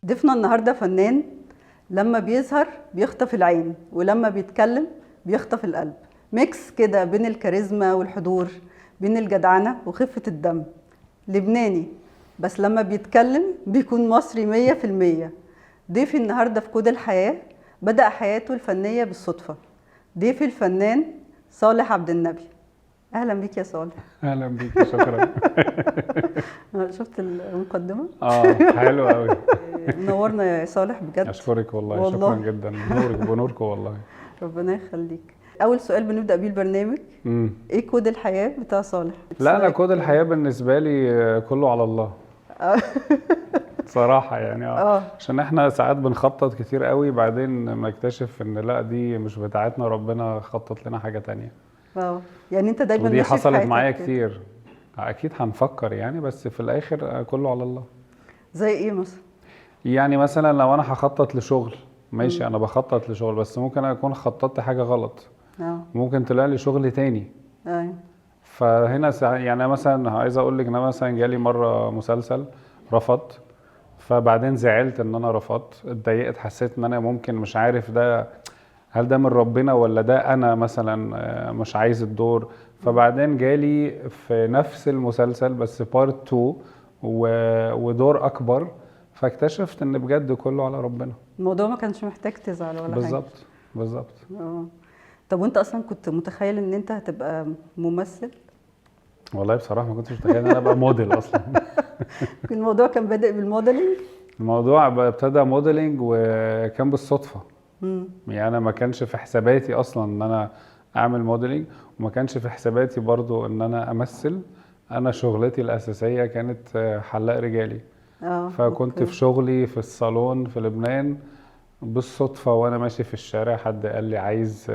ضيفنا النهارده فنان لما بيظهر بيخطف العين، ولما بيتكلم بيخطف القلب. mix كده بين الكاريزما والحضور، بين الجدعنة وخفة الدم. لبناني بس لما بيتكلم بيكون مصري 100%. ضيفي النهاردة في كود الحياة بدأ حياته الفنية بالصدفة. ضيفي الفنان صالح عبد النبي. أهلا بيك يا صالح. اهلا بيك، شكرا. شفت المقدمة؟ اه، حلو قوي. منورنا يا صالح بجد. اشكرك والله، والله. شكرا جدا، نورك بنوركم والله. ربنا يخليك. أول سؤال بنبدأ بيه البرنامج، إيه كود الحياة بتاع صالح؟ لا، انا كود الحياة بالنسبة لي كله على الله صراحة يعني. عشان احنا ساعات بنخطط كتير قوي، بعدين بنكتشف ان لا، دي مش بتاعتنا، ربنا خطط لنا حاجة تانية. يعني انت دايما ودي ماشي في حصلت حياتك معايا كده. كتير. اكيد هنفكر يعني، بس في الاخر كله على الله. زي ايه مثلا؟ يعني مثلا لو انا هخطط لشغل، ماشي، انا بخطط لشغل، بس ممكن اكون خططت حاجة غلط. ممكن طلع لي شغل تاني. فهنا يعني أنا مثلا عايز اقول لك ان انا مثلا جالي مرة مسلسل رفضت، فبعدين زعلت ان انا رفضت، اتضايقت، حسيت ان انا ممكن مش عارف ده هل ده من ربنا ولا ده انا مثلا مش عايز الدور. فبعدين جالي في نفس المسلسل بس part 2 ودور اكبر، فاكتشفت ان بجد كله على ربنا. الموضوع ما كانش محتاج تزعل ولا حاجة. بالظبط بالظبط. طب وانت اصلا كنت متخيل ان انت هتبقى ممثل؟ والله بصراحة ما كنتش متخيل ان انا ابقى موديل اصلا. الموضوع كان بادئ بال modeling؟ الموضوع ابتدى modeling وكان بالصدفة. يعني انا ما كانش في حساباتي اصلا ان انا اعمل modeling، وما كانش في حساباتي برضو ان انا امثل. انا شغلتي الاساسية كانت حلاق رجالي. فكنت في شغلي في الصالون في لبنان، بالصدفة وانا ماشي في الشارع حد قال لي عايز،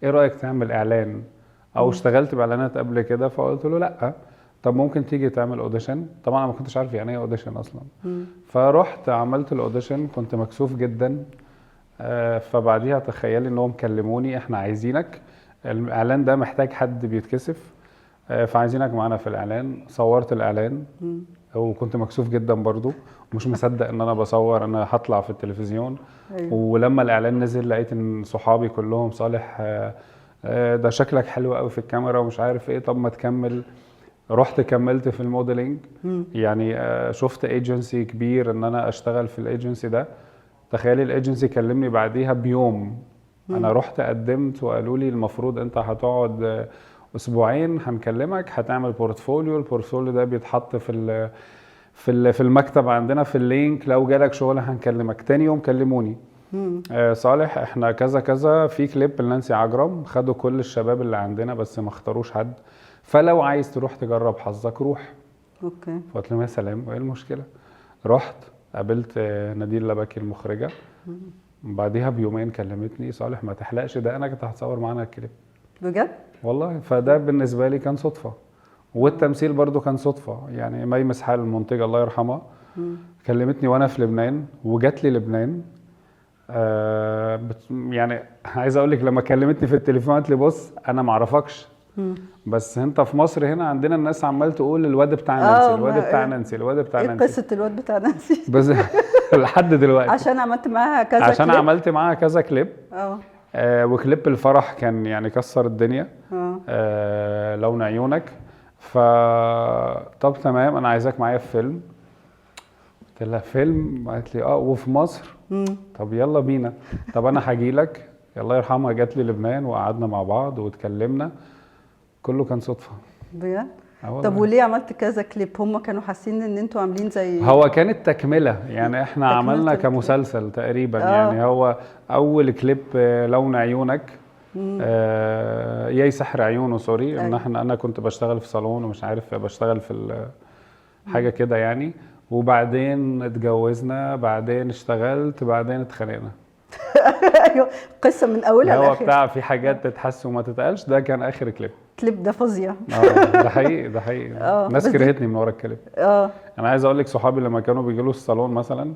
ايه رأيك تعمل اعلان؟ او اشتغلت باعلانات قبل كده؟ فقلت له لا. طب ممكن تيجي تعمل audition؟ طبعا انا ما كنتش عارف يعني ايه audition اصلا. فرحت عملت ال audition، كنت مكسوف جدا. فبعديها تخيلي انهم كلموني، احنا عايزينك، الاعلان ده محتاج حد بيتكسف، فعايزينك معانا في الاعلان. صورت الاعلان. وكنت مكسوف جدا برضو، ومش مصدق ان انا بصور، انا هطلع في التلفزيون. ولما الاعلان نزل لقيت ان صحابي كلهم صالح، ده شكلك حلو قوي في الكاميرا ومش عارف ايه، طب ما تكمل. رحت كملت في ال modeling. شفت agency كبير ان انا اشتغل في ال agency ده. تخيلي الايجنسي كلمني بعديها بيوم. انا رحت قدمت وقالوا لي المفروض انت هتقعد اسبوعين، هنكلمك، هتعمل portfolio، ال portfolio ده بيتحط في المكتب عندنا في ال link، لو جالك شغل هنكلمك. تاني يوم كلموني. صالح احنا كذا كذا، في كليب لنانسي عجرم، خدوا كل الشباب اللي عندنا بس ما اختاروش حد، فلو عايز تروح تجرب حظك روح. فقلت لهم يا سلام، وايه المشكلة؟ رحت قابلت نادين لبكي المخرجة. بعديها بيومين كلمتني، صالح ما تحلقش ده انا كنت هتصور معانا الكليب. بجد؟ والله. فده بالنسبة لي كان صدفة، والتمثيل برضو كان صدفة. يعني مي مسحال المنتجة الله يرحمها كلمتني وانا في لبنان، وجات لي لبنان. عايز اقول لك لما كلمتني في التليفون قالت لي بص انا ما اعرفكش، بس انت في مصر هنا عندنا الناس عمال تقول الواد بتاع نانسي، الواد بتاع نانسي، الواد بتاع ايه نانسي. قصة الواد بتاع نانسي؟ بس لحد دلوقتي. عشان عملت معاها كذا عشان كليب؟ عملت معاها كذا كليب. وكليب الفرح كان كسر الدنيا. لون عيونك. طب تمام انا عايزاك معايا في فيلم. قلت لها فيلم؟ قالت لي وفي مصر؟ طب يلا بينا، طب انا هاجي لك. الله يرحمها جات لي لبنان وقعدنا مع بعض واتكلمنا، كله كان صدفة. بجد؟ والله. طب وليه عملت كذا كليب؟ هم كانوا حاسين ان انتوا عاملين زي هو كانت تكملة، يعني احنا تكملة عملنا الكليب. كمسلسل تقريبا. يعني هو اول كليب، لون عيونك، يا سحر عيونه، sorry، ان انا كنت بشتغل في صالون ومش عارف بشتغل في حاجة كده يعني، وبعدين اتجوزنا، بعدين اشتغلت، بعدين اتخانقنا. ايوه، قصة من اولها هو لاخرها. بتاع في حاجات تتحس وما تتقالش، ده كان اخر كليب. الكليب ده فظيع. ده حقيقي، ده حقيقي. الناس بس دي كرهتني من ورا الكليب. انا عايز اقول لك صحابي لما كانوا بيجوا له الصالون مثلا،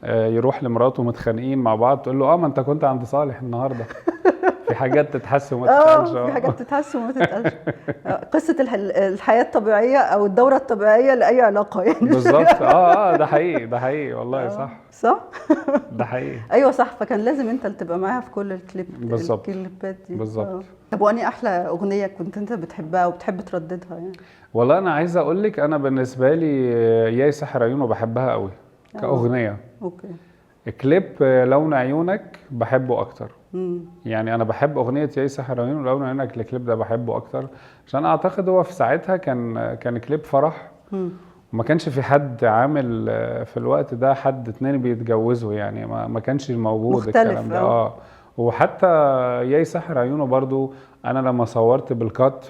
يروح لمراته متخانقين مع بعض، تقول له ما انت كنت عند صالح النهارده. في حاجات تتحس وما تتقالش. في حاجات تتحس وما تتقالش. قصة الحياة الطبيعية او الدورة الطبيعية لاي علاقة يعني. بالظبط. ده حقيقي، ده حقيقي والله. صح صح، ده حقيقي. ايوه صح. فكان لازم انت اللي تبقى معاها في كل الكليب. بالظبط. الكليبات دي. بالظبط. طب واني احلى اغنية كنت انت بتحبها وبتحب ترددها يعني؟ والله انا عايز اقول لك، انا بالنسبة لي يا سحر عيونه بحبها قوي كاغنيه. okay. كليب لون عيونك بحبه اكتر. يعني انا بحب اغنية يا سحر عيونه لون عيونك، الكليب ده بحبه اكتر عشان اعتقد هو في ساعتها كان كليب فرح. وما كانش في حد عامل في الوقت ده حد اتنين بيتجوزوا يعني، ما كانش موجود الكلام ده. وحتى يا سحر عيونه برضو انا لما صورت بال cut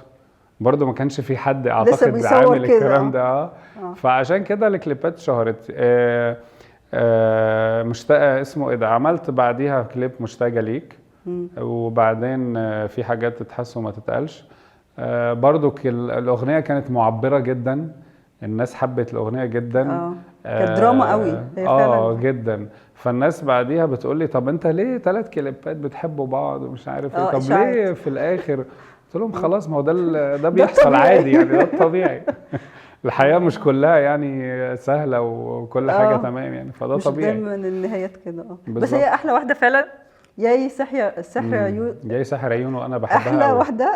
برضو ما كانش في حد اعتقد عامل الكلام ده. فعشان كده الكليبات شهرت. مشتاقة اسمه ايه ده، عملت بعديها كليب مشتاقة ليك. وبعدين في حاجات تتحس وما تتقالش. برضو الاغنية كانت معبرة جدا، الناس حبت الاغنية جدا. كانت دراما قوي هي فعلا جدا. فالناس بعديها بتقول لي طب انت ليه 3 كليبات بتحبوا بعض ومش عارف ايه، طب ليه في الاخر؟ قلت لهم خلاص، ما هو ده بيحصل عادي يعني، ده الطبيعي. الحياة مش كلها يعني سهلة وكل حاجة تمام يعني، فده مش طبيعي، مش دايما النهايات كده. بس هي احلى واحدة فعلا، يا سحر عيون، يا سحر عيونه انا بحبها احلى واحدة.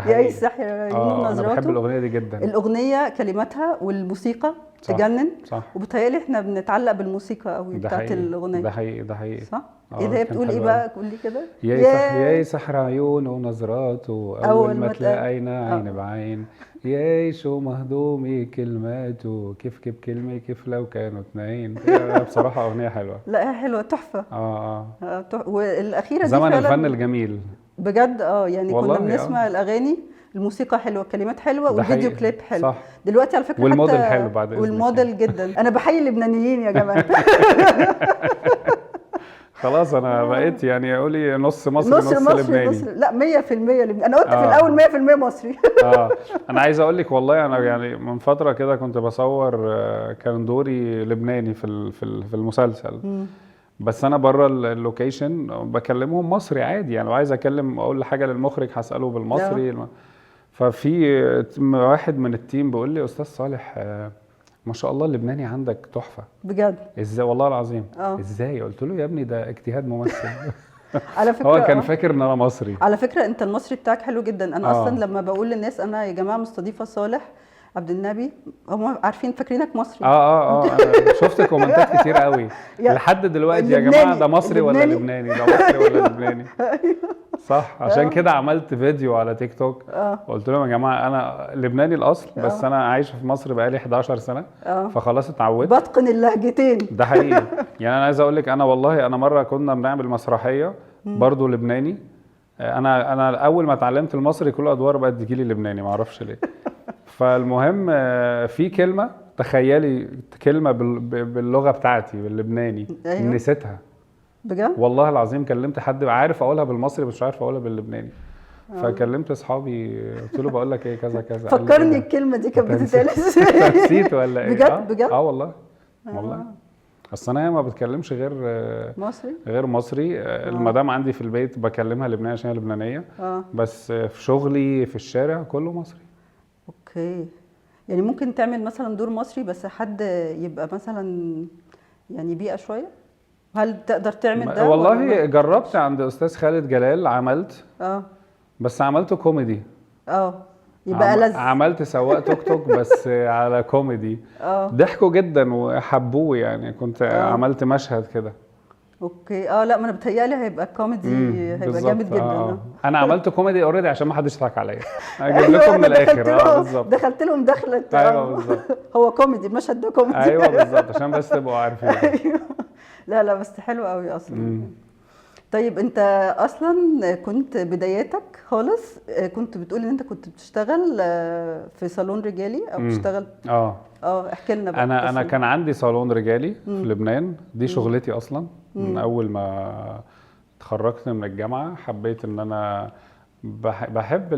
يا سحر عيونه نظراته، انا بحب الاغنية دي جدا. الاغنية كلماتها والموسيقى تجنن. صح. وبتهيألي احنا بنتعلق بالموسيقى قوي بتاعت الاغنية. ده حقيقي، ده حقيقي. صح. ايه ده، هي بتقول ايه بقى؟ قول لي كده. يا سحر عيونه ونظراته، اول ما تلاقينا عين بعين، يا شو مهضومي كلماته، كيف كيف كلمة كيف لو كانوا اتنين. بصراحة اغنية حلوة. لا هي حلوة تحفة. والاخيرة دي زمن الفن الجميل بجد. يعني كنا بنسمع الاغاني، الموسيقى حلوة، الكلمات حلوة، والفيديو كليب حلو. صح. دلوقتي على فكرة والموديل حلو بعد اذنك، والموديل جدا. انا بحيي اللبنانيين يا جماعة. خلاص انا بقيت يعني اقولي نص مصري نص لبناني. نص لا 100% لبناني. انا قلت في الاول 100% مصري. انا عايز اقول لك والله، انا يعني من فترة كده كنت بصور، كان دوري لبناني في في المسلسل. بس انا بره ال location بكلمهم مصري عادي يعني، لو عايز اكلم اقول حاجة للمخرج هساله بالمصري. ففي واحد من ال team بيقول لي استاذ صالح، ما شاء الله اللبناني عندك تحفة بجد. ازاي؟ والله العظيم. ازاي؟ قلت له يا ابني ده اجتهاد ممثل. على فكرة هو كان فاكر ان انا مصري. على فكرة انت المصري بتاعك حلو جدا. انا اصلا لما بقول للناس انا يا جماعة مستضيفه صالح عبد النبي، هم عارفين فاكرينك مصري. انا شفت كومنتات كتير قوي لحد دلوقتي، يا جماعة ده مصري ولا لبناني، ده مصري ولا لبناني. صح. عشان كده عملت فيديو على تيك توك، قلت لهم يا جماعة انا لبناني الاصل، بس انا عايش في مصر بقالي 11 سنة، فخلاص اتعودت، بتقن اللهجتين. ده حقيقي. يعني انا عايز اقول لك، انا والله انا مرة كنا بنعمل مسرحية برضو لبناني، انا اول ما اتعلمت المصري كل ادوار بقت تجيلي لبناني، ما اعرفش ليه. فالمهم في كلمة، تخيلي كلمة باللغة بتاعتي باللبناني. أيوه. نسيتها بجد والله العظيم. كلمت حد عارف اقولها بالمصري بس مش عارف اقولها باللبناني. فكلمت اصحابي قلت له بقول لك ايه كذا كذا، فكرني الكلمة دي كانت بتتقال ازاي. نسيت ولا ايه؟ بجد بجد. والله والله. اصل انا ما بتكلمش غير مصري، غير مصري. المدام عندي في البيت بكلمها لبنانية عشان هي لبنانية. بس في شغلي في الشارع كله مصري. okay. يعني ممكن تعمل مثلا دور مصري بس حد يبقى مثلا يعني بيئة شوية، هل تقدر تعمل ده؟ والله جربت عند استاذ خالد جلال، عملت بس عملته كوميدي. يبقى ألذ. عملت سواق توك توك بس على كوميدي. ضحكوا جدا وحبوه يعني. كنت عملت مشهد كده. okay. لا ما انا بتهيألي هيبقى كوميدي، هيبقى جامد جدا. انا عملت كوميدي already عشان ما حدش يضحك عليا، اجيب لكم من الاخر. بالظبط. دخلت لهم دخلت. ايوه بالظبط. هو كوميدي، المشهد ده كوميدي. ايوه بالظبط، عشان بس تبقوا عارفين. ايوه. لا بس حلو قوي اصلا. طيب انت اصلا كنت بداياتك خالص كنت بتقول ان انت كنت بتشتغل في صالون رجالي او بتشتغل؟ احكي لنا بقى. انا كان عندي صالون رجالي في لبنان، دي شغلتي اصلا. من اول ما اتخرجت من الجامعة حبيت ان انا بحب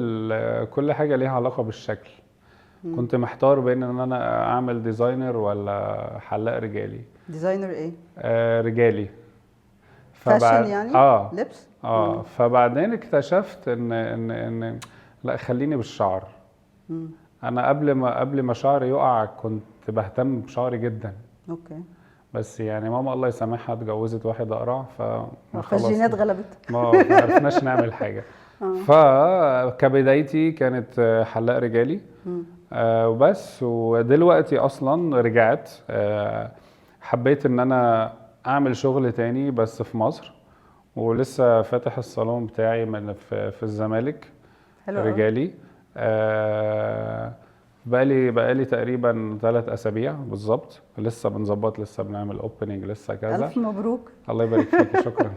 كل حاجة ليها علاقة بالشكل. كنت محتار بين ان انا اعمل designer ولا حلاق رجالي. designer ايه؟ رجالي. fashion يعني؟ اه. لبس؟ اه. فبعدين اكتشفت ان لا، خليني بالشعر. انا قبل ما شعري يقع كنت بهتم بشعري جدا. بس يعني ماما الله يسامحها اتجوزت واحد اقرع، ف فالجينات غلبت. ما عرفناش نعمل حاجه. فكبدايتي كانت حلاق رجالي وبس. ودلوقتي اصلا رجعت، حبيت ان انا اعمل شغل تاني بس في مصر، ولسه فاتح الصالون بتاعي من في الزمالك. حلو قوي. رجالي. بقالي تقريبا 3 اسابيع بالظبط، لسه بنظبط، لسه بنعمل opening، لسه كذا. الف مبروك. الله يبارك فيك، شكرا،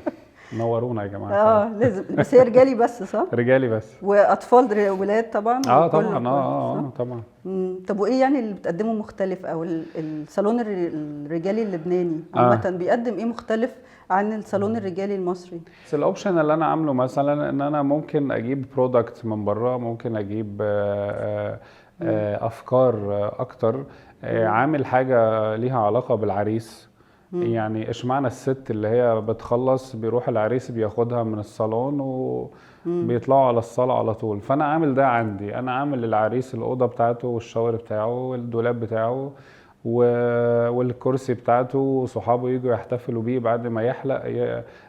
نورونا يا جماعه. اه لازم. بس هي رجالي بس، صح؟ رجالي بس. واطفال، ولاد طبعا؟ اه. وكله طبعا. كله، اه. صح؟ اه طبعا. طب وايه يعني اللي بتقدمه مختلف، او الصالون الرجالي اللبناني عامة بيقدم ايه مختلف عن الصالون الرجالي المصري؟ بس ال option اللي انا عامله مثلا ان انا ممكن اجيب product من بره، ممكن اجيب افكار اكتر، عامل حاجة ليها علاقة بالعريس. يعني اشمعنى الست اللي هي بتخلص بيروح العريس بياخدها من الصالون وبيطلعوا على الصالة على طول؟ فانا عامل ده عندي، انا عامل للعريس الأوضة بتاعته وال shower بتاعه والدولاب بتاعه والكرسي بتاعته، وصحابه يجوا يحتفلوا بيه بعد ما يحلق،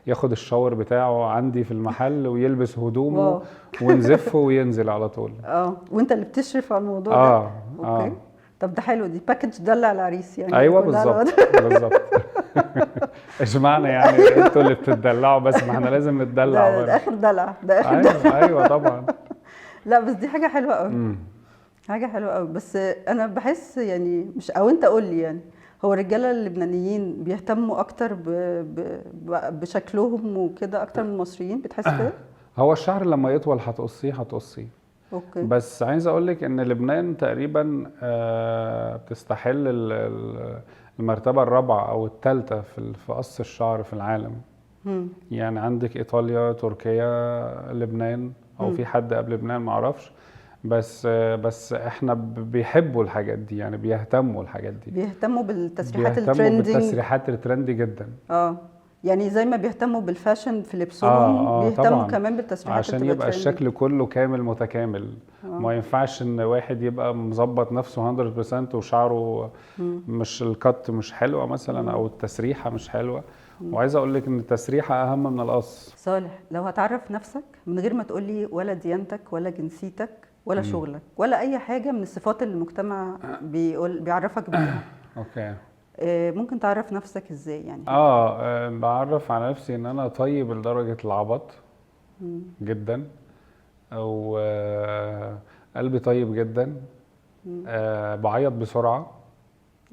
ياخد ال shower بتاعه عندي في المحل ويلبس هدومه ونزفه وينزل على طول. اه، وانت اللي بتشرف على الموضوع ده؟ اه. okay. اه. طب ده حلو، دي package دلع العريس يعني. ايوه. كلها على بالظبط بالظبط. اشمعنى يعني انتوا اللي بتدلعوا بس؟ ما احنا لازم نتدلع ده برضه. اخر دلع، ده اخر دلع. ايوه طبعا. لا بس دي حاجة حلوة قوي. حاجة حلوة قوي. بس انا بحس يعني مش، او انت قول لي يعني، هو الرجالة اللبنانيين بيهتموا اكتر بشكلهم وكده اكتر من المصريين؟ بتحس كده؟ هو الشعر لما يطول هتقصيه هتقصيه. بس عايز اقول لك ان لبنان تقريبا بتستحل المرتبة الرابعة او الثالثة في قص الشعر في العالم. يعني عندك ايطاليا، تركيا، لبنان، او في حد قبل لبنان معرفش، بس احنا بيحبوا الحاجات دي، يعني بيهتموا الحاجات دي. بيهتموا بالتسريحات بيهتموا ال trending. بالتسريحات ال trendy جدا. اه، يعني زي ما بيهتموا بال fashion في لبسهم، بيهتموا كمان بالتسريحات اللي عشان بتبقى يبقى trendy. الشكل كله كامل متكامل. ما ينفعش ان واحد يبقى مظبط نفسه 100% وشعره مش ال cut مش حلوة مثلا او التسريحه مش حلوه. وعايز اقول لك ان التسريحه اهم من القص. صالح، لو هتعرف نفسك من غير ما تقولي ولا ديانتك ولا جنسيتك ولا شغلك ولا اي حاجة من الصفات اللي المجتمع بيقول بيعرفك بيها، ممكن تعرف نفسك ازاي يعني؟ اه، بعرف على نفسي ان انا طيب لدرجة العبط جدا، وقلبي طيب جدا، بعيط بسرعة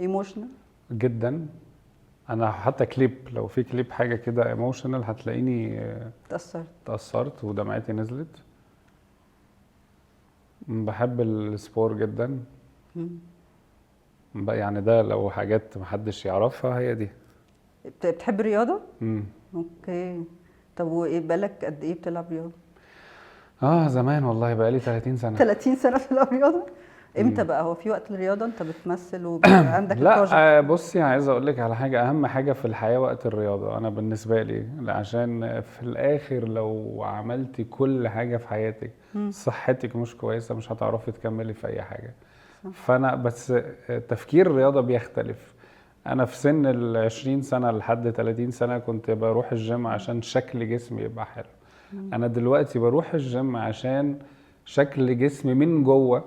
emotional. جدا. انا حتى كليب، لو في كليب حاجة كده emotional هتلاقيني تأثرت. اتأثرت ودمعتي نزلت. بحب ال sport جدا. بقى يعني ده لو حاجات محدش يعرفها هي دي. بتحب الرياضه؟ مم. okay، طب وايه، بقالك قد ايه بتلعب رياضه؟ اه زمان والله، بقالي 30 سنة. 30 سنة بتلعب رياضه؟ امتى بقى هو في وقت للرياضه؟ انت بتمثل وعندك لا. ال project. بصي، عايز اقول لك على حاجة، اهم حاجة في الحياة وقت الرياضة انا بالنسبة لي، عشان في الاخر لو عملتي كل حاجة في حياتك صحتك مش كويسة مش هتعرفي تكملي في اي حاجة. فانا بس تفكير الرياضة بيختلف. انا في سن ال 20 سنة لحد 30 سنة كنت بروح الجيم عشان شكل جسمي يبقى حلو. انا دلوقتي بروح الجيم عشان شكل جسمي من جوه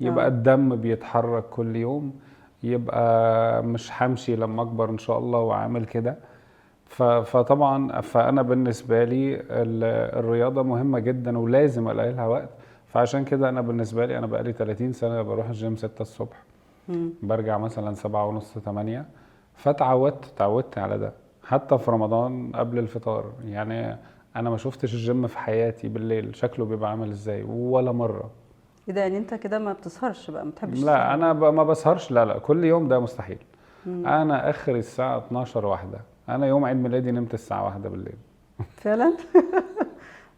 يبقى الدم بيتحرك كل يوم، يبقى مش همشي لما اكبر ان شاء الله وعامل كده. فطبعا فانا بالنسبة لي الرياضة مهمة جدا ولازم الاقي لها وقت. فعشان كده انا بالنسبة لي انا بقالي 30 سنة بروح الجيم 6 الصبح، برجع مثلا 7:30 8، فتعودت، تعودت على ده. حتى في رمضان قبل الفطار، يعني انا ما شفتش الجيم في حياتي بالليل شكله بيبقى عامل ازاي ولا مرة. ايه ده، يعني انت كده ما بتسهرش بقى؟ ما بتحبش لا. تسهر؟ انا ما بسهرش، لا لا، كل يوم ده مستحيل. انا اخري الساعة 12 واحدة. انا يوم عيد ميلادي نمت الساعة 1 بالليل. فعلا؟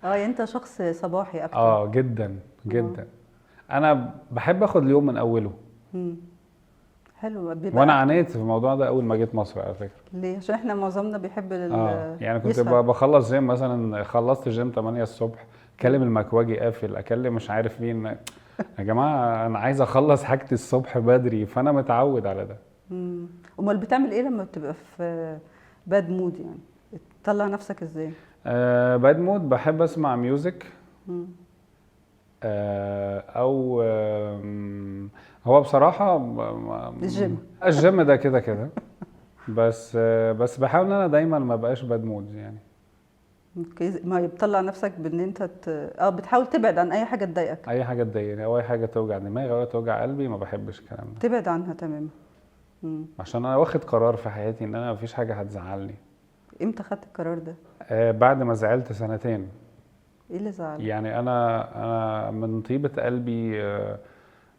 اه، يعني انت شخص صباحي اكتر. اه جدا جدا، انا بحب اخد اليوم من اوله. حلو بيبقى. وانا عانيت في الموضوع ده اول ما جيت مصر على فكرة. ليه؟ عشان احنا معظمنا بيحب يعني كنت يسهر. بخلص جيم مثلا، خلصت الجيم 8 الصبح، اكلم المكواجي قافل، اكلم مش عارف مين، يا جماعة انا عايز اخلص حاجتي الصبح بدري، فانا متعود على ده. امال بتعمل ايه لما بتبقى في bad mood يعني؟ تطلع نفسك ازاي؟ Bad mood بحب اسمع music. او هو بصراحة الجيم. الجيم ده كده كده، بس بحاول ان انا دايما ما بقاش bad mood يعني. okay، ما بتطلع نفسك بان انت بتحاول تبعد عن اي حاجة تضايقك. اي حاجة تضايقني او اي حاجة توجع دماغي او توجع قلبي، ما بحبش الكلام ده. تبعد عنها تماما. عشان انا واخد قرار في حياتي ان انا مفيش حاجة هتزعلني. امتى خدت القرار ده؟ بعد ما زعلت سنتين. ايه اللي زعلك؟ يعني انا من طيبة قلبي،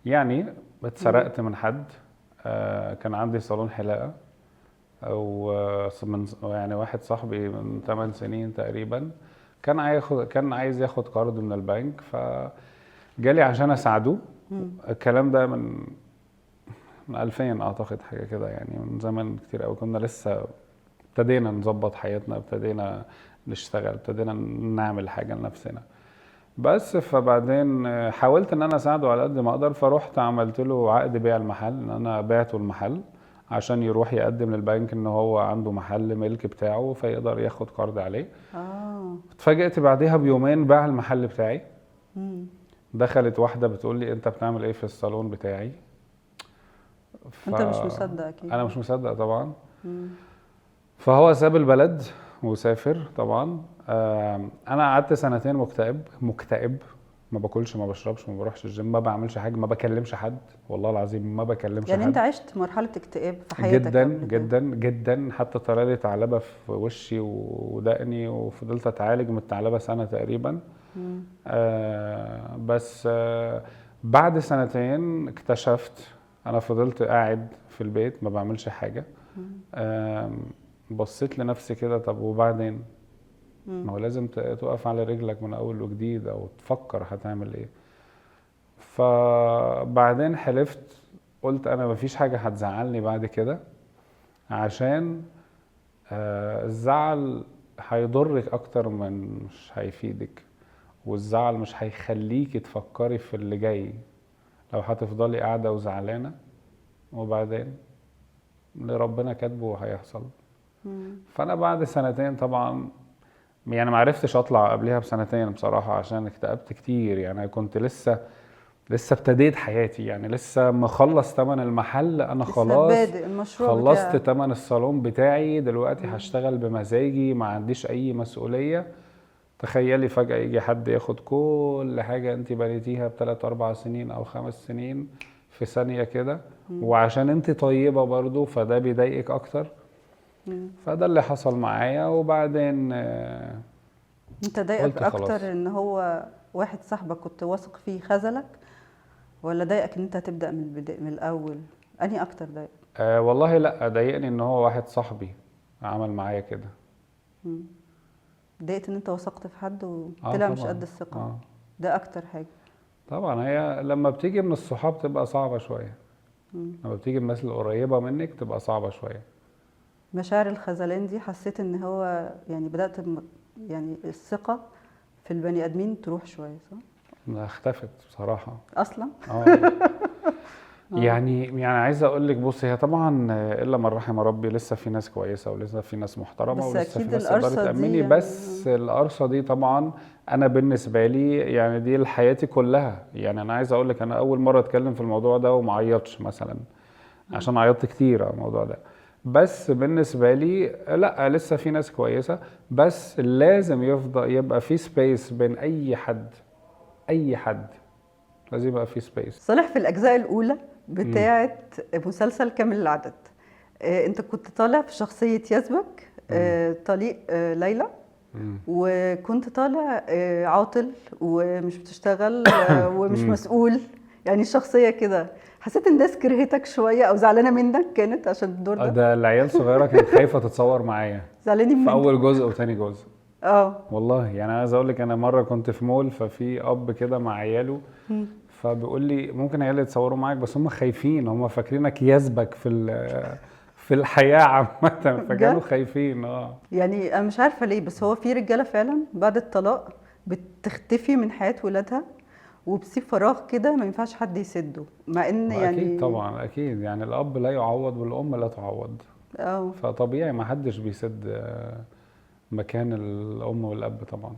يعني اتسرقت من حد. كان عندي صالون حلاقه، او من يعني واحد صاحبي من 8 سنين تقريبا، كان عايز ياخد قرض من البنك، فجالي عشان اساعده. الكلام ده من 2000 اعتقد، حاجة كده يعني، من زمن كتير قوي. كنا لسه ابتدينا نظبط حياتنا، ابتدينا نشتغل، ابتدينا نعمل حاجة لنفسنا بس. فبعدين حاولت ان انا اساعده على قد ما اقدر، فروحت عملت له عقد بيع المحل، ان انا بعته المحل عشان يروح يقدم للبنك ان هو عنده محل ملك بتاعه فيقدر ياخد قرض عليه. اتفاجئت بعديها بيومين باع المحل بتاعي. دخلت واحدة بتقول لي انت بتعمل ايه في الصالون بتاعي؟ انت مش مصدق اكيد. انا مش مصدق طبعا. فهو ساب البلد وسافر طبعا. انا قعدت سنتين مكتئب، ما باكلش، ما بشربش، ما بروحش الجيم، ما بعملش حاجة، ما بكلمش حد، والله العظيم ما بكلمش يعني حد. انت عشت مرحلة اكتئاب في حياتك جدا قبل كده؟ جدا جدا، حتى طلع لي ثعلبة في وشي ودقني، وفضلت اتعالج من الثعلبه سنة تقريبا. بس بعد سنتين اكتشفت، انا فضلت قاعد في البيت ما بعملش حاجة. بصيت لنفسي كده، طب وبعدين؟ ما هو لازم تقف على رجلك من اول وجديد، او تفكر هتعمل ايه. فبعدين حلفت، قلت انا مفيش حاجة هتزعلني بعد كده، عشان الزعل هيضرك اكتر من مش هيفيدك، والزعل مش هيخليكي تفكري في اللي جاي. لو هتفضلي قاعدة وزعلانة، وبعدين اللي ربنا كاتبه هيحصل. فأنا بعد سنتين طبعا يعني ما عرفتش أطلع قبلها بسنتين بصراحة، عشان اكتئبت كتير. يعني كنت لسه ابتديت حياتي، يعني لسه مخلص تمن المحل، أنا لسه خلاص بادئ المشروع خلصت بتاعك. تمن الصالون بتاعي، دلوقتي هشتغل بمزاجي، ما عنديش أي مسؤولية. تخيلي فجأة يجي حد ياخد كل حاجة انت بنيتيها بتلات أربع سنين أو 5 سنين في ثانية كده، وعشان انت طيبة برضو فده بيضايقك أكتر. فده اللي حصل معايا. وبعدين انت ضايقك قلت خلاص. أكتر إن هو واحد صاحبك كنت واثق فيه خذلك، ولا ضايقك إن انت تبدأ من البداية من الأول؟ أنهي أكتر ضايقك؟ والله لأ، ضايقني إن هو واحد صاحبي عمل معايا كده. ضايقت إن أنت وثقت في حد وطلع مش طبعاً. قد الثقة. ده أكتر حاجة. طبعاً هي لما بتيجي من الصحاب تبقى صعبة شوية. لما بتيجي من الناس القريبة منك تبقى صعبة شوية. مشاعر الخذلان دي حسيت إن هو يعني بدأت يعني الثقة في البني آدمين تروح شوية، صح؟ لا، اختفت بصراحة. أصلاً؟ يعني عايز أقول لك، بصي، هي طبعاً إلا من رحم ربي لسه في ناس كويسة ولسه في ناس محترمة بس ولسه في أكيد ناس تقدري القرصة دي تأمني، يعني بس القرصة دي طبعاً أنا بالنسبة لي يعني دي حياتي كلها. يعني أنا عايز أقول لك، أنا أول مرة أتكلم في الموضوع ده وما عيطش مثلاً، عشان عيطت كتير على الموضوع ده. بس بالنسبة لي لا، لسه في ناس كويسة، بس لازم يبقى في space بين أي حد، أي حد لازم يبقى في space. صالح، في الأجزاء الأولى بتاعة مسلسل كامل العدد، أنت كنت طالع في شخصية يزبك، طليق ليلى، وكنت طالع عاطل ومش بتشتغل، ومش مسؤول، يعني الشخصية كده. حسيت الناس كرهتك شوية أو زعلانة منك كانت عشان الدور ده؟ ده العيال صغيرة كانت خايفة تتصور معايا. زعلانين في منك. أول جزء وتاني جزء. والله يعني أنا عايز أقول لك، أنا مرة كنت في مول، ففي أب كده مع عياله، فبيقول لي ممكن عيالي يتصوروا معاك، بس هم خايفين، هم فاكرينك يزبك في الحياة عامة، فكانوا بجد؟ خايفين. يعني انا مش عارفه ليه، بس هو في رجاله فعلا بعد الطلاق بتختفي من حياة ولادها وبتسيب فراغ كده ما ينفعش حد يسده، مع ان اكيد يعني طبعا، اكيد يعني الاب لا يعوض والام لا تعوض، فطبيعي ما حدش بيسد مكان الام والاب طبعا.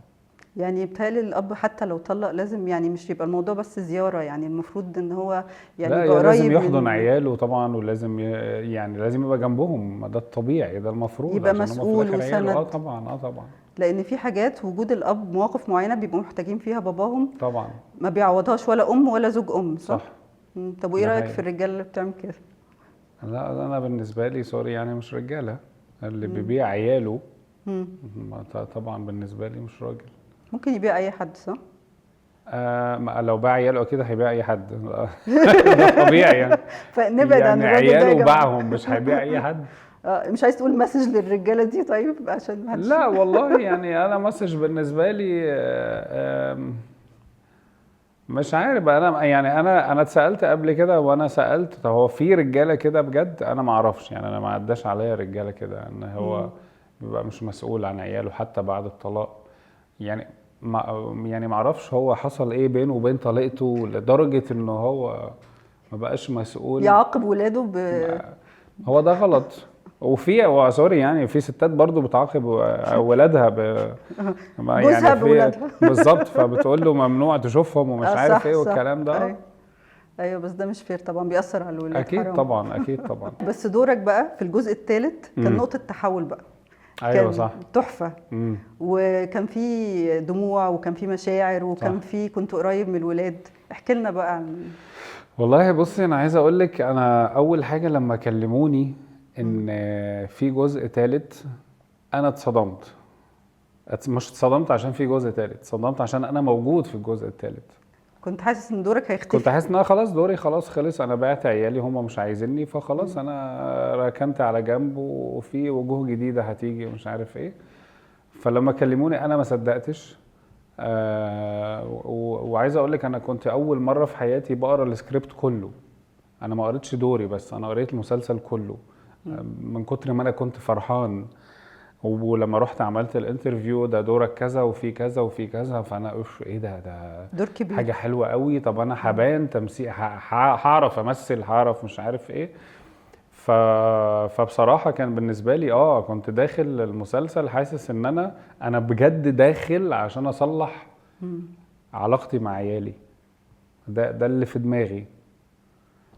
يعني بيتهيألي الاب حتى لو طلق لازم، يعني مش يبقى الموضوع بس زيارة، يعني المفروض ان هو يعني لا، يبقى لازم قريب يحضن من عياله طبعا، ولازم يعني لازم يبقى جنبهم، ده الطبيعي، ده المفروض، يبقى عشان هم في مسؤول الاخر عياله. وسند. طبعا، طبعا، لان في حاجات وجود الاب مواقف معينة بيبقوا محتاجين فيها باباهم طبعا، ما بيعوضهاش ولا ام ولا زوج ام، صح؟ صح. طب وايه ده رايك حقيقي. في الرجالة اللي بتعمل كده؟ لا انا بالنسبة لي sorry يعني مش رجاله اللي بيبيع عياله. طبعا بالنسبة لي مش راجل. ممكن يبيع اي حد، صح؟ لو باع عياله اكيد هيبيع اي حد. ده طبيعي يعني. فنبعد عن يعني الراجل ده يا عياله جماعة. باعهم، مش هيبيع اي حد. مش عايز تقول message للرجاله دي طيب عشان ما حدش؟ لا والله يعني انا message بالنسبة لي مش عارف. انا يعني انا اتسالت قبل كده، وانا سالت طب هو في رجاله كده بجد؟ انا ما اعرفش يعني، انا ما عداش عليا رجاله كده ان هو بيبقى مش مسؤول عن عياله حتى بعد الطلاق. يعني ما اعرفش هو حصل ايه بينه وبين طليقته لدرجة ان هو ما بقاش مسؤول، يعاقب ولاده هو ده غلط. وفي sorry يعني في ستات برضو بتعاقب ولادها جوزها يعني بولادها. بالظبط، فبتقول له ممنوع تشوفهم ومش عارف صح، ايه صح. والكلام ده. ايوه بس ده مش fair طبعا، بيأثر على الولاد. اكيد حرام. طبعا، اكيد طبعا. بس دورك بقى في الجزء الثالث كان نقطة تحول بقى. ايوه كان صح، تحفة. وكان في دموع وكان في مشاعر وكان في كنت قريب من الولاد. احكي لنا بقى عن. والله بصي انا عايز اقول لك، انا اول حاجة لما كلموني ان في جزء ثالث انا اتصدمت. مش اتصدمت عشان في جزء ثالث، اتصدمت عشان انا موجود في الجزء الثالث. كنت حاسس ان دورك هيختفي؟ كنت حاسس ان انا خلاص دوري خلاص خلص، انا بعت عيالي هم مش عايزيني، فخلاص انا ركنت على جنب وفي وجوه جديدة هتيجي ومش عارف ايه. فلما كلموني انا ما صدقتش. وعايز اقول لك انا كنت اول مرة في حياتي بقرا السكريبت كله. انا ما قريتش دوري بس، انا قريت المسلسل كله من كتر ما انا كنت فرحان. ولما رحت عملت ال interview، ده دورك كذا وفي كذا وفي كذا، فانا اوف ايه ده، ده دور كبير، حاجة حلوة قوي. طب انا هبان تمثيل، هعرف امثل، هعرف مش عارف ايه. فبصراحة كان بالنسبة لي كنت داخل المسلسل حاسس ان انا بجد داخل عشان اصلح علاقتي مع عيالي، ده اللي في دماغي.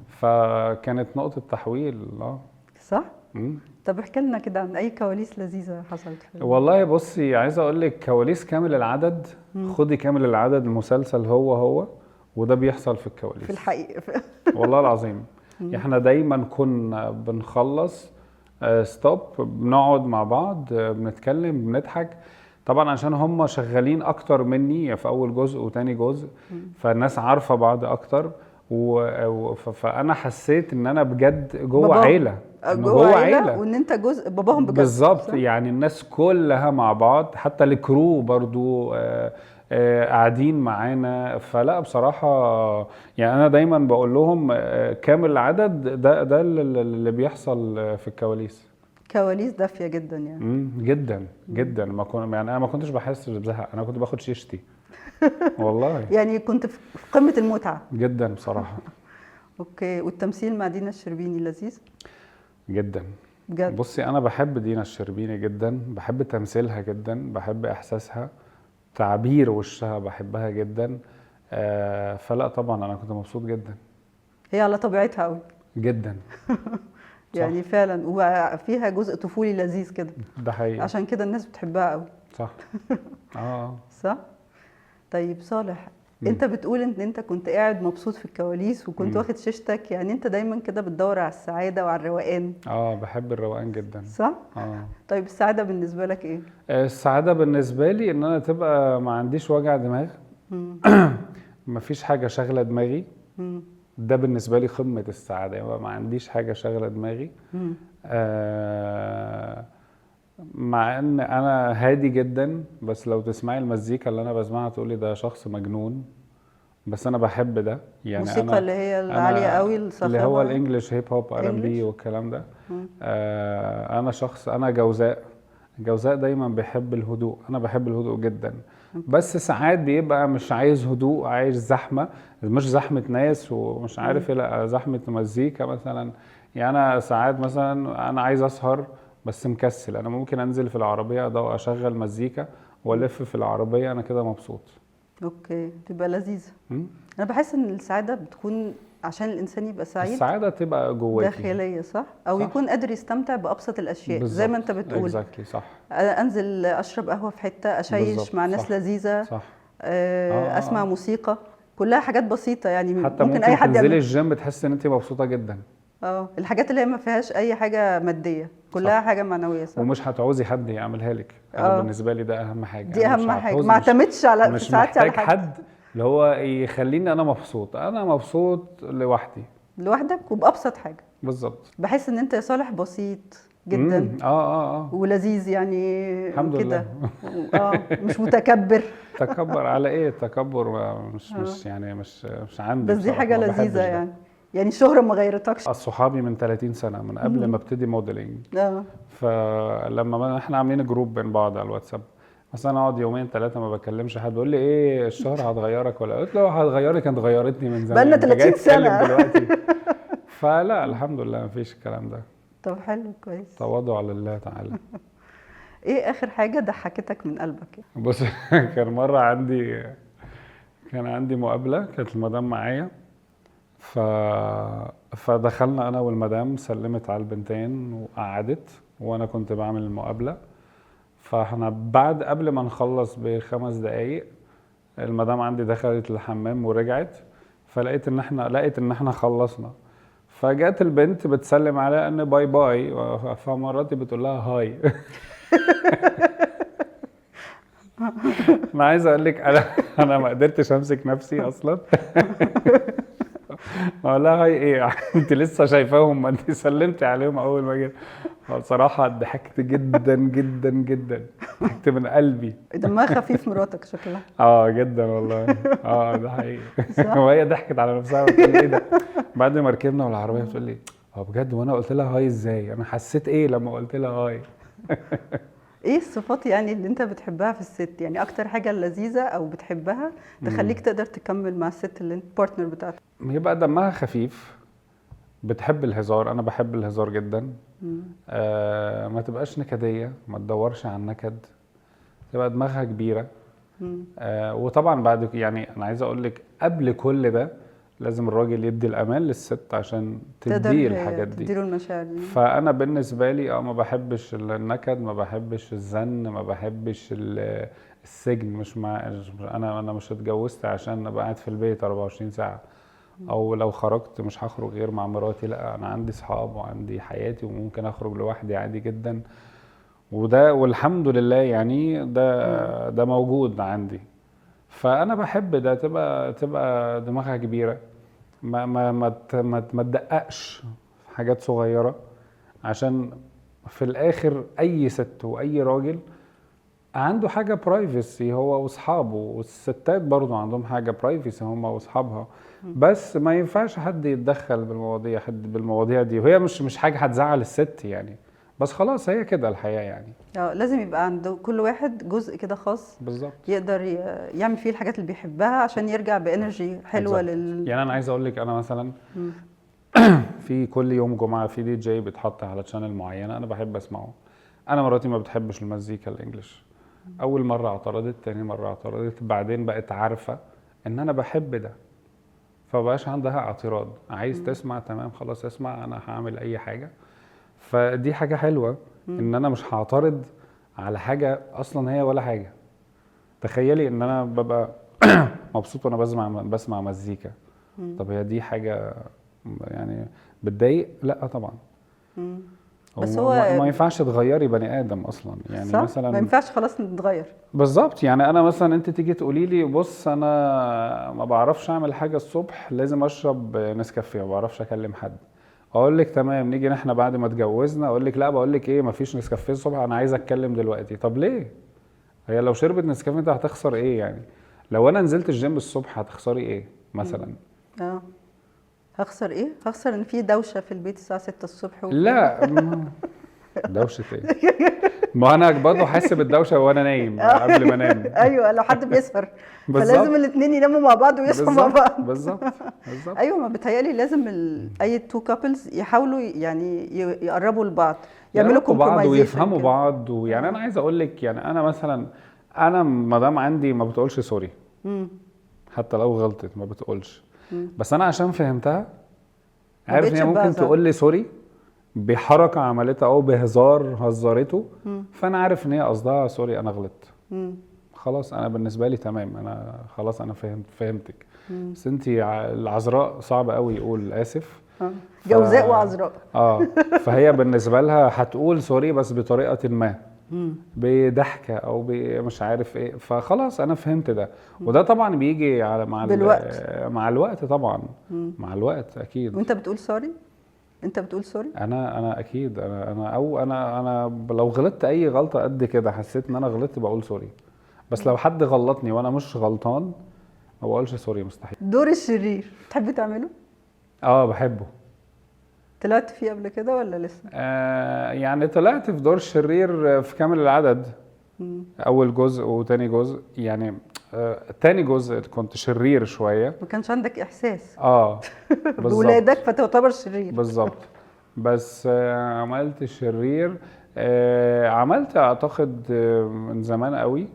فكانت نقطة تحويل. صح؟ طب احكي لنا كده عن اي كواليس لذيذة حصلت في والله بصي عايز اقول لك كواليس كامل العدد. خدي كامل العدد المسلسل هو وده بيحصل في الكواليس في الحقيقة. والله العظيم احنا دايما كنا بنخلص stop، بنقعد مع بعض، بنتكلم، بنضحك. طبعا عشان هم شغالين اكتر مني في اول جزء وتاني جزء، فالناس عارفه بعض اكتر. فانا حسيت ان انا بجد جوه عيله، جوه عيله، وان انت جزء باباهم بجد بالظبط. يعني الناس كلها مع بعض، حتى ال crew برضو قاعدين معانا. فلا بصراحة يعني انا دايما بقول لهم كامل العدد ده اللي بيحصل في الكواليس. كواليس دافيه جدا يعني. جدا جدا. ما كنت يعني انا ما كنتش بحس بزهق، انا كنت باخد شيشتي والله. يعني كنت في قمة المتعة جدا بصراحة. okay. والتمثيل مع دينا الشربيني لذيذ جدا بجد. بصي انا بحب دينا الشربيني جدا، بحب تمثيلها جدا، بحب احساسها، تعبير وشها بحبها جدا. فلا طبعا انا كنت مبسوط جدا. هي على طبيعتها قوي جدا. يعني فعلا، وفيها جزء طفولي لذيذ كده. ده حقيقي، عشان كده الناس بتحبها قوي. صح. صح. طيب صالح، انت بتقول ان انت كنت قاعد مبسوط في الكواليس وكنت واخد شيشتك، يعني انت دايما كده بتدور على السعادة وعلى الروقان. بحب الروقان جدا. صح؟ طيب السعادة بالنسبة لك ايه؟ السعادة بالنسبة لي ان انا تبقى ما عنديش وجع دماغ، مفيش حاجة شاغله دماغي. ده بالنسبة لي قمة السعادة، يعني ما عنديش حاجة شاغله دماغي. مع ان انا هادي جدا، بس لو تسمعي المزيكا اللي انا بسمعها تقولي ده شخص مجنون، بس انا بحب ده يعني. موسيقى انا اللي هي العالية أنا قوي الصاخبه؟ اللي هو ال English، hip hop، R&B English؟ والكلام ده. انا شخص، انا جوزاء، الجوزاء دايما بيحب الهدوء، انا بحب الهدوء جدا، بس ساعات بيبقى مش عايز هدوء، عايز زحمه، مش زحمة ناس ومش عارف ايه، لا، زحمة مزيكا مثلا. يعني انا ساعات مثلا انا عايز اسهر بس مكسل، انا ممكن انزل في العربية اشغل مزيكا والف في العربيه، انا كده مبسوط. okay، تبقى لذيذه. مم؟ انا بحس ان السعادة بتكون، عشان الانسان يبقى سعيد، السعادة تبقى جواكي. داخليه، صح؟ او صح. يكون قادر يستمتع بابسط الاشياء زي ما انت بتقول. exactly، صح. انزل اشرب قهوة في حته، اشيش مع ناس لذيذه، صح. آه، اسمع آه. موسيقى، كلها حاجات بسيطة يعني. حتى ممكن ممكن اي حد تنزلي يعمل. الجيم تحسي ان انت مبسوطة جدا. اه، الحاجات اللي هي ما فيهاش اي حاجة ماديه، كلها صح. حاجة معنويه، صح؟ ومش هتعوزي حد يعملها لك. انا بالنسبة لي ده اهم حاجه. دي أنا مش اهم حاجه، هتعوزي ما اعتمدش على في مش سعادتي على محتاج حد. حد اللي هو يخليني انا مبسوط، انا مبسوط لوحدي. لوحدك وبابسط حاجه. بالظبط. بحس ان انت يا صالح بسيط جدا مم. اه اه اه ولذيذ يعني الحمد كده. لله. مش متكبر. تكبر على ايه؟ التكبر مش مش يعني مش عندي بس دي بصراحة، حاجة ما بحبش لذيذة ده. يعني الشهرة ما غيرتكش. صحابي من 30 سنه، من قبل ما ابتدي modeling. فلما ما احنا عاملين group بين بعض على الواتساب، مثلا اقعد يومين ثلاثة ما بكلمش حد، بيقول لي ايه الشهرة هتغيرك ولا؟ قلت له هتغيرك، كانت غيرتني من زمان، بقالنا انت جاي 30 تتكلم سنة. دلوقتي. فلا، الحمد لله، مفيش الكلام ده. طب حلو، كويس. تواضع لله تعالى. ايه اخر حاجة ضحكتك من قلبك؟ بص، كان مرة عندي، كان عندي مقابله، كانت المدام معايا، فدخلنا انا والمدام، سلمت على البنتين وقعدت، وانا كنت بعمل المقابله. فاحنا بعد قبل ما نخلص ب5 دقايق، المدام عندي دخلت الحمام ورجعت، فلقيت ان احنا لقيت ان احنا خلصنا. فجت البنت بتسلم عليها ان bye bye، فمراتي بتقول لها hi. انا عايز اقول لك انا ما قدرتش امسك نفسي اصلا. اقول لها hi ايه؟ انت لسه شايفاهم، ما انت سلمتي عليهم اول ما جيت. بصراحة ضحكت جدا جدا جدا، ضحكت من قلبي. دمها خفيف مراتك شكلها. اه جدا والله، اه ده حقيقي. صح؟ وهي ضحكت على نفسها بتقول لي ايه ده، بعد ما ركبنا والعربية بتقول لي هو بجد وانا قلت لها hi ازاي؟ انا حسيت ايه لما قلت لها hi؟ ايه الصفات يعني اللي انت بتحبها في الست؟ يعني اكتر حاجة لذيذة او بتحبها تخليك تقدر تكمل مع الست اللي انت partner بتاعتك؟ يبقى دمها خفيف، بتحب الهزار، انا بحب الهزار جدا. ما تبقاش نكديه، ما تدورش على النكد، تبقى دماغها كبيره. وطبعا بعد، يعني انا عايز اقول لك قبل كل ده لازم الراجل يدي الامان للست عشان تقدر تديه الحاجات دي. تديله المشاعر دي. فانا بالنسبة لي ما بحبش النكد، ما بحبش الزن، ما بحبش السجن. مش مع انا مش اتجوزت عشان ابقى قاعد في البيت 24 ساعه، او لو خرجت مش هخرج غير مع مراتي. لا، انا عندي صحاب وعندي حياتي وممكن اخرج لوحدي عادي جدا، وده والحمد لله يعني ده موجود عندي. فانا بحب ده، تبقى دماغها كبيره، ما تدققش في حاجات صغيره، عشان في الاخر اي ست واي راجل عنده حاجة privacy هو واصحابه، والستات برضو عندهم حاجة privacy هم واصحابها، بس ما ينفعش حد يتدخل بالمواضيع، حد بالمواضيع دي، وهي مش حاجة هتزعل الست يعني، بس خلاص هي كده الحياة يعني. اه، لازم يبقى عند كل واحد جزء كده خاص يقدر يعمل فيه الحاجات اللي بيحبها عشان يرجع ب energy حلوة Exactly. لل يعني انا عايز اقول لك انا مثلا في كل يوم جمعه في دي جي بيتحط على channel معينة انا بحب اسمعه. انا مراتي ما بتحبش المزيكا ال English. اول مرة اعترضت، تاني مرة اعترضت، بعدين بقت عارفه ان انا بحب ده، فبقاش عندها اعتراض. عايز تسمع، تمام، خلاص اسمع، انا هعمل اي حاجه. فدي حاجة حلوة ان انا مش هعترض على حاجة اصلا هي ولا حاجه. تخيلي ان انا ببقى مبسوط وانا بسمع مزيكا. طب هي دي حاجة يعني بتضايق؟ لا طبعا. بس هو هو ما ينفعش تغيري بني ادم اصلا يعني. صح؟ مثلا ما ينفعش خلاص نتغير. بالظبط. يعني انا مثلا انت تيجي تقولي لي بص انا ما بعرفش اعمل حاجة الصبح، لازم اشرب نسكافيه، ما بعرفش اكلم حد، اقول لك تمام. نيجي احنا بعد ما اتجوزنا اقول لك لا، بقول لك ايه، ما فيش نسكافيه الصبح، انا عايز اتكلم دلوقتي. طب ليه؟ هي لو شربت نسكافيه انت هتخسر ايه يعني؟ لو انا نزلت الجيم الصبح هتخسري ايه؟ مثلا. اه، هخسر ايه؟ هخسر ان في دوشه في البيت الساعة 6 الصبح لا، دوشه ايه؟ ما انا برضه حاسس بالدوشه وانا نايم قبل ما انام. ايوه، لو حد بيسهر فلازم الاثنين يناموا مع بعض ويصحوا مع بعض. بالظبط بالظبط. ايوه، ما بيتهيألي لازم اي two couples يحاولوا يعني يقربوا لبعض، يعملوا بعض ويفهموا بعض. ويعني انا عايز اقول لك، يعني انا مثلا، انا مدام عندي ما بتقولش sorry، حتى لو غلطت ما بتقولش، بس انا عشان فهمتها عارف ان هي ممكن تقول لي sorry بحركة عملتها او بهزار هزرته، فانا عارف ان هي قصدها sorry انا غلطت. خلاص انا بالنسبة لي تمام، انا خلاص انا فهمتك. بس انت العذراء صعب قوي يقول اسف. جوزاء وعذراء. فهي بالنسبة لها هتقول sorry بس بطريقة ما، بضحكه او مش عارف ايه، فخلاص انا فهمت ده. وده طبعا بيجي على مع بالوقت. مع الوقت طبعا. مع الوقت اكيد. وانت بتقول sorry؟ انت بتقول sorry؟ انا اكيد، انا او انا انا لو غلطت اي غلطه قد كده حسيت ان انا غلطت بقول sorry، بس لو حد غلطني وانا مش غلطان ما بقولش sorry، مستحيل. دور الشرير تحب تعمله؟ بحبه. طلعت فيه قبل كده ولا لسه؟ يعني طلعت في دور شرير في كامل العدد. اول جزء وتاني جزء، يعني تاني جزء كنت شرير شوية. ما كانش عندك احساس بالظبط بولادك، فتعتبر شرير. بالظبط. بس عملت شرير، عملت اعتقد من زمان قوي،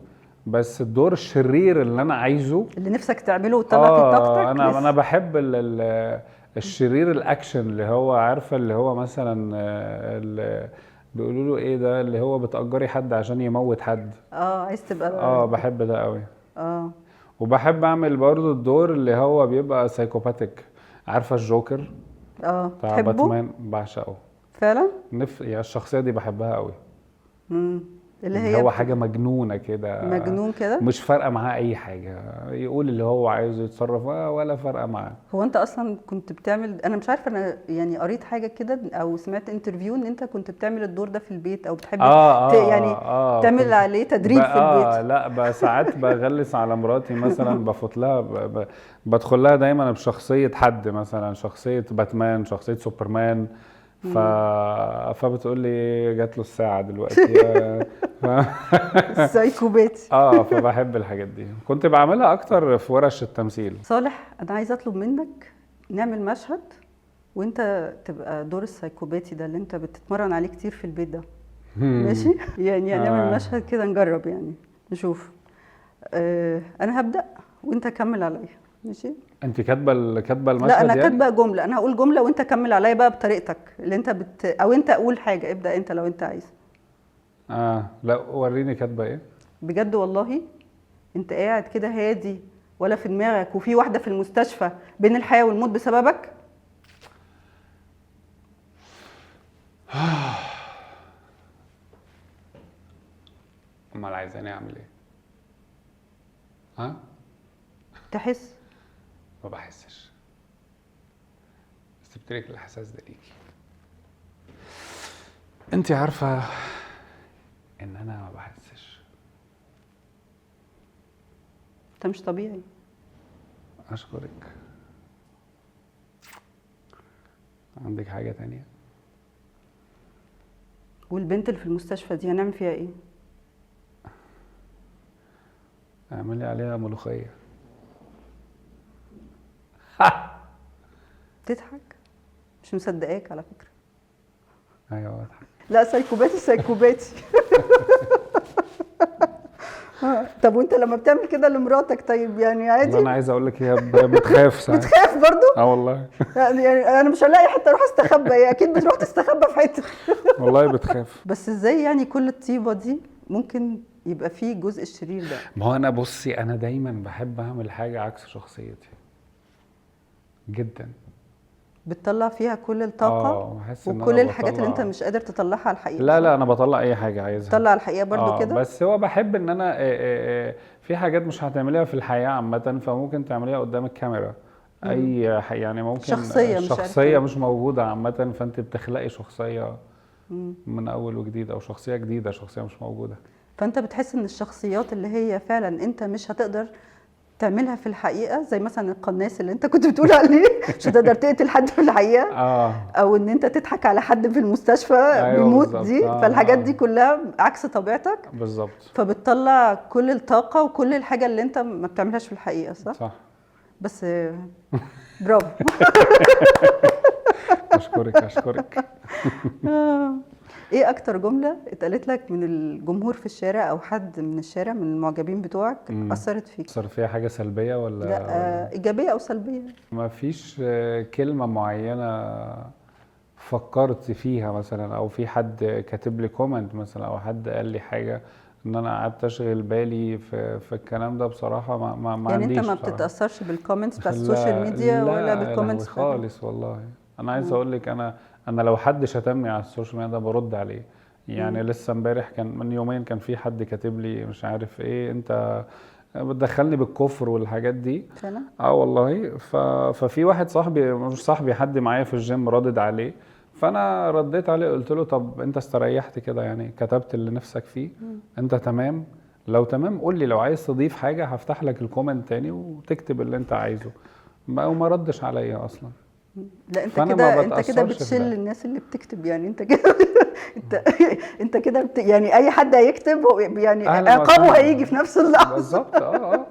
بس الدور الشرير اللي انا عايزه، اللي نفسك تعمله وتطلع فيه طاقتك. انا بحب الشرير الاكشن، اللي هو عارفه، اللي هو مثلا اللي بيقولوا له ايه ده، اللي هو بتأجري حد عشان يموت حد. عايز تبقى. بحب ده قوي. وبحب اعمل برضو الدور اللي هو بيبقى psychopathic، عارفه الجوكر بتاع باتمان؟ بعشقه فعلا. يعني الشخصية دي بحبها قوي. اللي هي هو حاجة مجنونة كده، مجنون كده، مش فارقه معاه اي حاجة، يقول اللي هو عايزه، يتصرف ولا فارقه معاه. هو انت اصلا كنت بتعمل، انا مش عارفه، انا يعني قريت حاجة كده او سمعت interview ان انت كنت بتعمل الدور ده في البيت، او بتحب يعني تعمل عليه تدريب في البيت. لا، ساعات بغلس على مراتي مثلا، بفوت لها، بدخل لها دايما بشخصية حد، مثلا شخصية باتمان، شخصية سوبرمان، فبتقول لي جات له الساعة دلوقتي. السايكوباتي. فبحب الحاجات دي، كنت بعملها اكتر في ورش التمثيل. صالح، انا عايزه اطلب منك نعمل مشهد وانت تبقى دور السايكوباتي ده اللي انت بتتمرن عليه كتير في البيت ده. ماشي؟ يعني هنعمل مشهد كده، نجرب يعني نشوف. انا هبدأ وانت كمل عليا، ماشي؟ انت كاتبه المشهد؟ لا، انا يعني؟ كاتبه جملة، انا هقول جملة وانت كمل عليا بقى بطريقتك اللي انت او انت قول حاجة، ابدا انت لو انت عايز. لا وريني كاتبه ايه. بجد والله انت قاعد كده هادي ولا في دماغك، وفي واحدة في المستشفى بين الحياة والموت بسببك؟ امال عايزاني اعمل ايه؟ ها؟ تحس؟ ما بحسش. سبتلك الاحساس ده ليكي. انت عارفه ان انا ما بحسش. انت مش طبيعي. اشكرك. عندك حاجة تانية؟ والبنت اللي في المستشفى دي هنعمل فيها ايه؟ اعملي عليها ملوخية. تضحك؟ مش مصدقاك على فكرة. ايوه بضحك. لا، سايكوباتي سايكوباتي. طب وانت لما بتعمل كده لمراتك طيب يعني عادي؟ انا عايز اقول لك هي بتخاف ساعات. بتخاف برضو؟ والله. يعني انا مش هلاقي حتة اروح استخبى، هي اكيد بتروح تستخبى في حتة. والله بتخاف. بس ازاي يعني كل الطيبة دي ممكن يبقى فيه الجزء الشرير ده؟ ما هو انا بصي، انا دايما بحب اعمل حاجة عكس شخصيتي جدا. بتطلع فيها كل الطاقة وكل الحاجات اللي انت مش قادر تطلعها على الحقيقة. لا لا، انا بطلع اي حاجة عايزها. تطلع على الحقيقة برضو كده؟ بس هو بحب ان انا في حاجات مش هتعمليها في الحياة عامة، فممكن تعمليها قدام الكاميرا. اي يعني ممكن شخصية شخصية مش موجودة عامة، فانت بتخلقي شخصية من اول وجديد، او شخصية جديدة، شخصية مش موجودة. فانت بتحس ان الشخصيات اللي هي فعلا انت مش هتقدر تعملها في الحقيقة، زي مثلا القناص اللي انت كنت بتقول عليه مش هتقدر تقتل حد في الحقيقة، او ان انت تضحك على حد في المستشفى بيموت دي. فالحاجات دي كلها عكس طبيعتك بالظبط، فبتطلع كل الطاقة وكل الحاجة اللي انت ما بتعملهاش في الحقيقة. صح؟ صح. بس برافو. اشكرك اشكرك. ايه اكتر جملة اتقالت لك من الجمهور في الشارع او حد من الشارع من المعجبين بتوعك اثرت فيك؟ اثر فيها حاجة سلبية ولا لا، ايجابية او سلبية؟ ما فيش كلمة معينة فكرت فيها مثلا، او في حد كاتب لي comment مثلا، او حد قال لي حاجة ان انا قعدت اشغل بالي في الكلام ده بصراحة. ما يعني عنديش انت ما بصراحة. بتتاثرش بال comments بتاع ال social media ولا لا بال comments خالص والله. انا عايز اقول لك انا لو حد شتمني على ال social media ده برد عليه يعني. لسه امبارح، كان من يومين، كان في حد كاتب لي مش عارف ايه، انت بتدخلني بالكفر والحاجات دي. فعلا؟ والله. ففي واحد صاحبي، مش صاحبي، حد معايا في الجيم ردد عليه، فانا رديت عليه قلت له طب انت استريحت كده يعني، كتبت اللي نفسك فيه، انت تمام؟ لو تمام قول لي، لو عايز تضيف حاجة هفتح لك ال comment تاني وتكتب اللي انت عايزه. وما ردش عليا اصلا. لا انت كده، انت كده بتشل الناس اللي بتكتب يعني. انت كده انت كده يعني اي حد هيكتب يعني عقابه هيجي في نفس اللحظة بالظبط.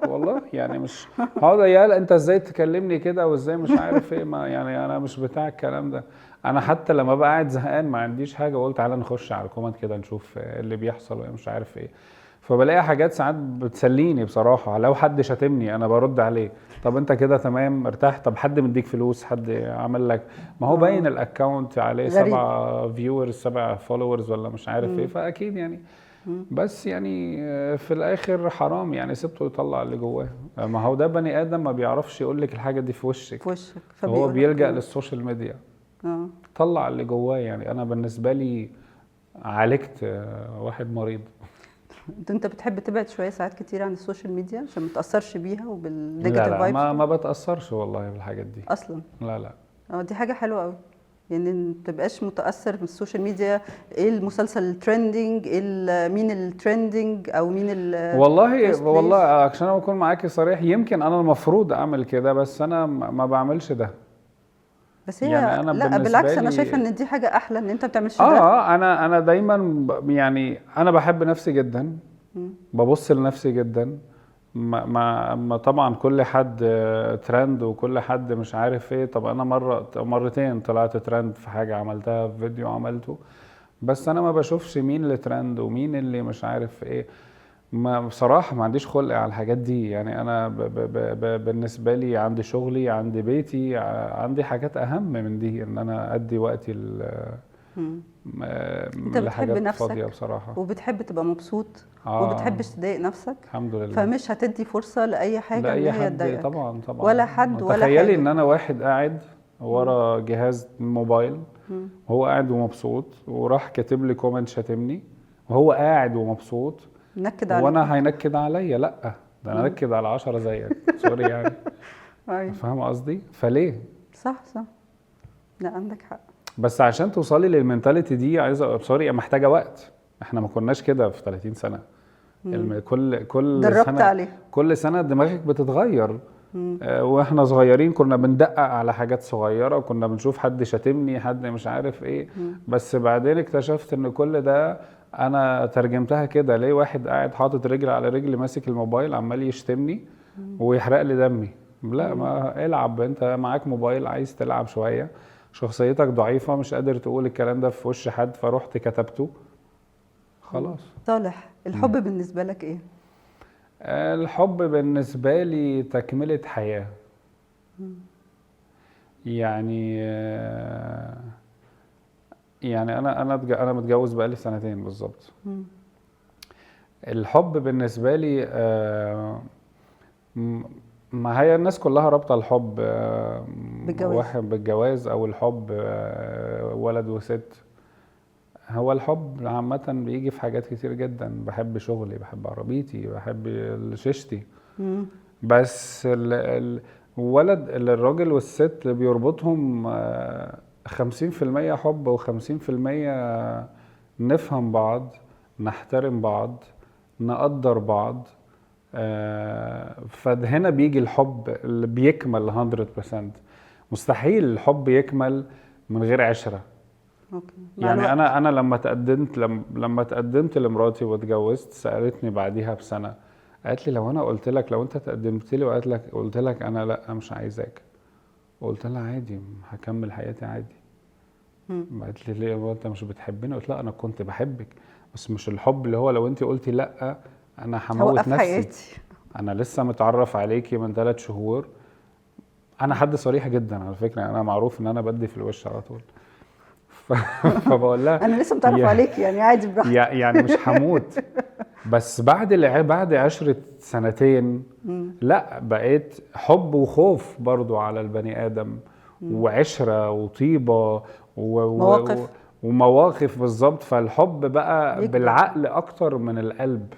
والله يعني مش هقعد يا انت ازاي تكلمني كده وازاي مش عارف ايه، ما يعني انا مش بتاع الكلام ده. انا حتى لما بقى قاعد زهقان ما عنديش حاجة، بقول تعالى نخش على ال comment كده نشوف اللي بيحصل ومش عارف ايه، فبلاقي حاجات ساعات بتسليني بصراحة. لو حد شتمني انا برد عليه، طب انت كده تمام ارتاح، طب حد مديك فلوس، حد عمل لك، ما هو باين ال account عليه 7 viewers 7 followers ولا مش عارف ايه، فاكيد يعني. بس يعني في الاخر حرام يعني، سبته يطلع اللي جواه. ما هو ده بني ادم ما بيعرفش يقول لك الحاجة دي في وشك، هو بيلجأ لل social media، طلع اللي جواه. يعني انا بالنسبة لي عالجت واحد مريض. انت بتحب تبعد شوية ساعات كتير عن ال social media عشان ما تاثرش بيها وبال negative vibes؟ لا ما بتاثرش والله بالحاجات دي اصلا. لا لا، دي حاجة حلوة قوي يعني، ما تبقاش متاثر بال social media. ايه المسلسل ال trending، ايه مين ال trending او مين ال والله عشان اكون معاكي صريح، يمكن انا المفروض اعمل كده، بس انا ما بعملش ده. بس هي يعني أنا لا بالعكس، انا شايفه ان دي حاجة احلى ان انت ما بتعملش ده. انا دايما يعني انا بحب نفسي جدا، ببص لنفسي جدا. ما طبعا كل حد ترند وكل حد مش عارف ايه. طب انا مرتين طلعت ترند في حاجة عملتها في فيديو عملته، بس انا ما بشوفش مين اللي ترند ومين اللي مش عارف ايه. ما بصراحة ما عنديش خلق على الحاجات دي يعني. انا ب ب ب بالنسبة لي عندي شغلي، عندي بيتي، عندي حاجات اهم من دي ان انا ادي وقتي انت بتحب نفسك بصراحة، وبتحب تبقى مبسوط، وبتحبش تضايق نفسك الحمد لله. فمش هتدي فرصة لاي حاجة ان هي تضايقك. طبعا طبعا، ولا حد ولا حاجة. تخيلي ان انا واحد قاعد ورا جهاز موبايل، وهو قاعد ومبسوط، وراح كاتب لي comment شاتمني وهو قاعد ومبسوط، نكد عليك، وانا هينكد عليا؟ لا، ده انا نكد على 10 زيك، sorry يعني. فاهمه قصدي؟ فليه؟ صح صح، لا عندك حق. بس عشان توصلي لل mentality دي عايزه sorry محتاجه وقت. احنا ما كناش كده في 30 سنة. كل سنة عليه. كل سنة دماغك بتتغير. واحنا صغيرين كنا بندقق على حاجات صغيرة، وكنا بنشوف حد شاتمني، حد مش عارف ايه. بس بعدين اكتشفت ان كل ده انا ترجمتها كده، ليه واحد قاعد حاطط رجل على رجل ماسك الموبايل عمال يشتمني ويحرق لي دمي؟ لا، ما العب، انت معاك موبايل عايز تلعب شوية، شخصيتك ضعيفة مش قادر تقول الكلام ده في وش حد، فروحت كتبته خلاص. صالح، الحب بالنسبة لك ايه؟ الحب بالنسبة لي تكمله حياة. يعني انا متجوز بقالي 2 سنين بالظبط. الحب بالنسبة لي ما هي الناس كلها رابطه الحب بالجواز، واحد بالجواز، او الحب ولد وست. هو الحب عامة بيجي في حاجات كتير جدا. بحب شغلي، بحب عربيتي، بحب شيشتي. بس الولد، الراجل والست بيربطهم 50% حب و50% نفهم بعض، نحترم بعض، نقدر بعض، فهنا بيجي الحب اللي بيكمل 100%. مستحيل الحب يكمل من غير عشرة. okay. مع يعني الوقت. انا لما تقدمت، لما تقدمت لمراتي واتجوزت، سالتني بعديها بسنة، قالت لي لو انا قلت لك، لو انت تقدمت لي وقالت لك، قلت لك انا لا مش عايزاك، قلت لها عادي هكمل حياتي عادي. قالت لي ليه، هو انت مش بتحبني؟ قلت لها انا كنت بحبك، بس مش الحب اللي هو لو انت قلتي لا انا هموت هوقف نفسي. حياتي. انا لسه متعرف عليكي من 3 شهور. انا حد صريح جدا على فكرة، انا معروف ان انا بدي في الوش على طول. فبقول لها انا لسه متعرف عليك يعني عادي براحتك. يعني مش هموت. بس بعد 10 سنتين لا، بقيت حب وخوف برضو على البني ادم، وعشرة وطيبة مواقف. ومواقف بالظبط. فالحب بقى بيكبر. بالعقل اكتر من القلب.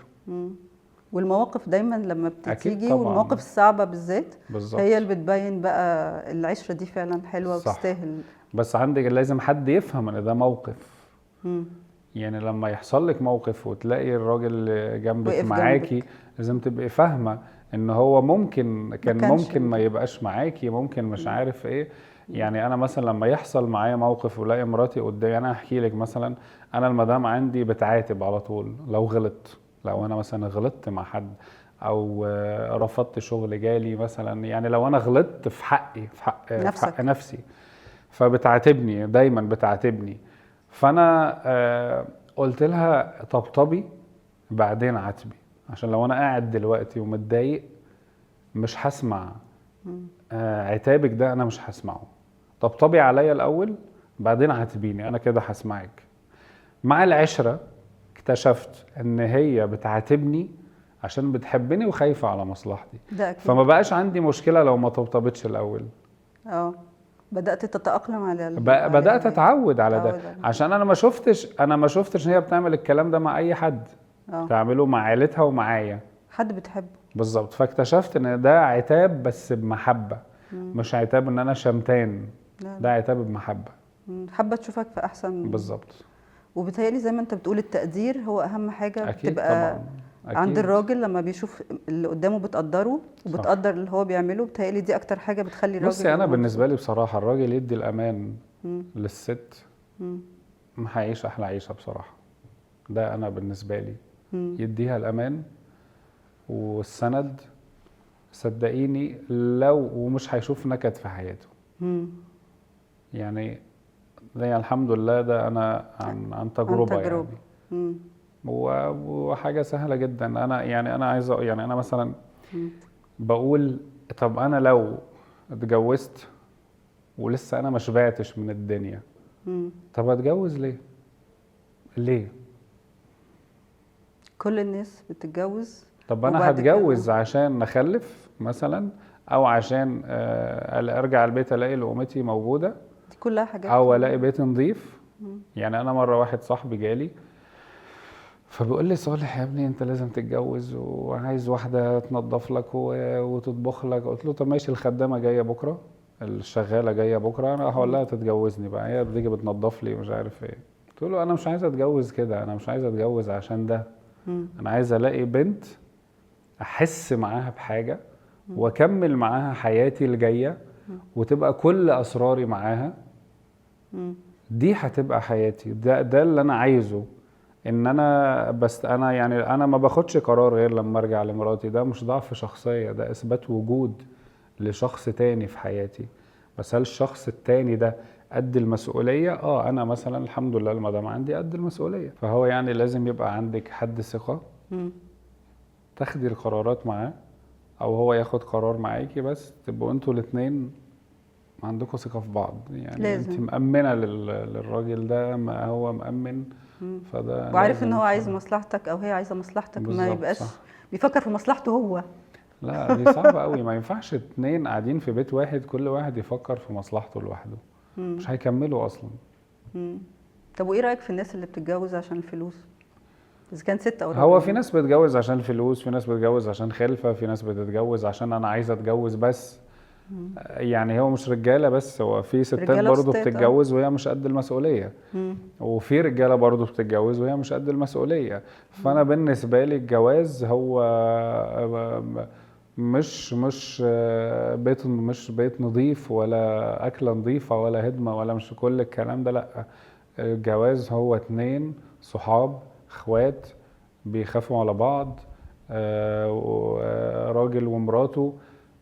والمواقف دايما لما أكيد بتيجي، طبعاً. والمواقف الصعبة بالذات بالظبط. هي اللي بتبين بقى العشرة دي فعلا حلوة صح. وتستاهل. بس عندك لازم حد يفهم ان ده موقف. يعني لما يحصل لك موقف وتلاقي الراجل اللي جنبك وقف معاكي، جنبك. لازم تبقي فاهمة ان هو ممكن كان كانش ممكن ما ممكن. يبقاش معاكي، ممكن مش عارف ايه. يعني انا مثلا لما يحصل معايا موقف ولاقي مراتي قدامي، انا هحكي لك مثلا، انا المدام عندي بتعاتب على طول لو غلطت، لو انا مثلا غلطت مع حد او رفضت شغل جالي مثلا، يعني لو انا غلطت في حقي، في حق نفسك. نفسي، فبتعاتبني دايما، بتعاتبني. فانا قلت لها طبطبي بعدين عاتبي، عشان لو انا قاعد دلوقتي ومتضايق مش هسمع عتابك ده، انا مش هسمعه. طبطبي عليا الاول بعدين عاتبيني، انا كده هسمعك. مع العشرة اكتشفت ان هي بتعاتبني عشان بتحبني وخايفة على مصلحتي. ده أكيد. فما بقاش عندي مشكلة لو ما طبطبتش الاول. بدأت تتأقلم على على بدأت اتعود على ده، تتعود على عشان انا ما شفتش ان هي بتعمل الكلام ده مع اي حد. بتعمله مع عيلتها ومعايا. حد بتحبه. بالظبط. فاكتشفت ان ده عتاب بس بمحبة، مش عتاب ان انا شمتان. لا، ده عتاب بمحبة. حابة تشوفك في احسن. بالظبط. وبيتهيألي زي ما انت بتقول التقدير هو اهم حاجة. أكيد بتبقى طبعاً. أكيد. عند الراجل لما بيشوف اللي قدامه بتقدره وبتقدر اللي هو بيعمله، بيتهيألي دي اكتر حاجة بتخلي الراجل بصي، انا يبقى بالنسبة مبسوط. لي بصراحة الراجل يدي الامان للست، ما هيعيش احلى عيشة بصراحة. ده انا بالنسبة لي. يديها الامان والسند، صدقيني لو ومش هيشوف نكد في حياته. يعني ده الحمد لله، ده انا عن تجربة عن تجربة. يعني. وحاجة سهلة جدا. انا يعني انا عايز أ-، يعني انا مثلا بقول طب انا لو اتجوزت ولسه انا ما شبعتش من الدنيا، طب اتجوز ليه؟ ليه؟ كل الناس بتتجوز. طب انا وبعد كده هتجوز عشان نخلف مثلا، او عشان ارجع البيت الاقي لقمتي موجودة، دي كلها حاجات او الاقي بيت نظيف. يعني انا مرة واحد صاحبي جالي فبيقول لي صالح يا ابني انت لازم تتجوز، وعايز واحدة تنظف لك وتطبخ لك. قلت له طب ماشي، الخدامة جاية بكرة، الشغالة جاية بكرة، انا هقول لها تتجوزني بقى، هي بتيجي بتنظف لي ومش عارف ايه. قلت له انا مش عايز اتجوز كده، انا مش عايز اتجوز عشان ده، انا عايز الاقي بنت احس معاها بحاجة واكمل معاها حياتي الجاية، وتبقى كل اسراري معاها. دي هتبقى حياتي، ده اللي انا عايزه. ان انا بس انا يعني انا ما باخدش قرار غير لما ارجع لمراتي. ده مش ضعف شخصية، ده اثبات وجود لشخص تاني في حياتي. بس هل الشخص التاني ده قد المسؤولية؟ انا مثلا الحمد لله المدام عندي قد المسؤولية. فهو يعني لازم يبقى عندك حد ثقة تاخدي القرارات معاه، او هو ياخد قرار معاكي، بس تبقوا انتوا الاتنين عندكم ثقة في بعض. يعني لازم. انت مأمنة للراجل ده، ما هو مأمن، فده وعارف ان لازم هو عايز بصراحة. مصلحتك او هي عايزة مصلحتك، ما بالظبط، يبقاش صح. بيفكر في مصلحته هو. لا دي صعبة قوي، ما ينفعش اتنين قاعدين في بيت واحد كل واحد يفكر في مصلحته لوحده، مش هيكملوا اصلا. طب وايه رأيك في الناس اللي بتتجوز عشان الفلوس؟ إذا كان ست أو راجل. هو في ناس بتتجوز عشان الفلوس، في ناس بتتجوز عشان خلفة، في ناس بتتجوز عشان أنا عايزة أتجوز بس. يعني هو مش رجاله بس، هو في ستات رجالة برضه وستات، آه. بتتجوز وهي مش قد المسؤولية، وفي رجاله برضه بتتجوز وهي مش قد المسؤولية. فانا بالنسبة لي الجواز هو مش بيت، مش بيت نظيف ولا اكله نظيفة ولا هدمه ولا مش كل الكلام ده، لا. الجواز هو اتنين صحاب اخوات بيخافوا على بعض، راجل ومراته،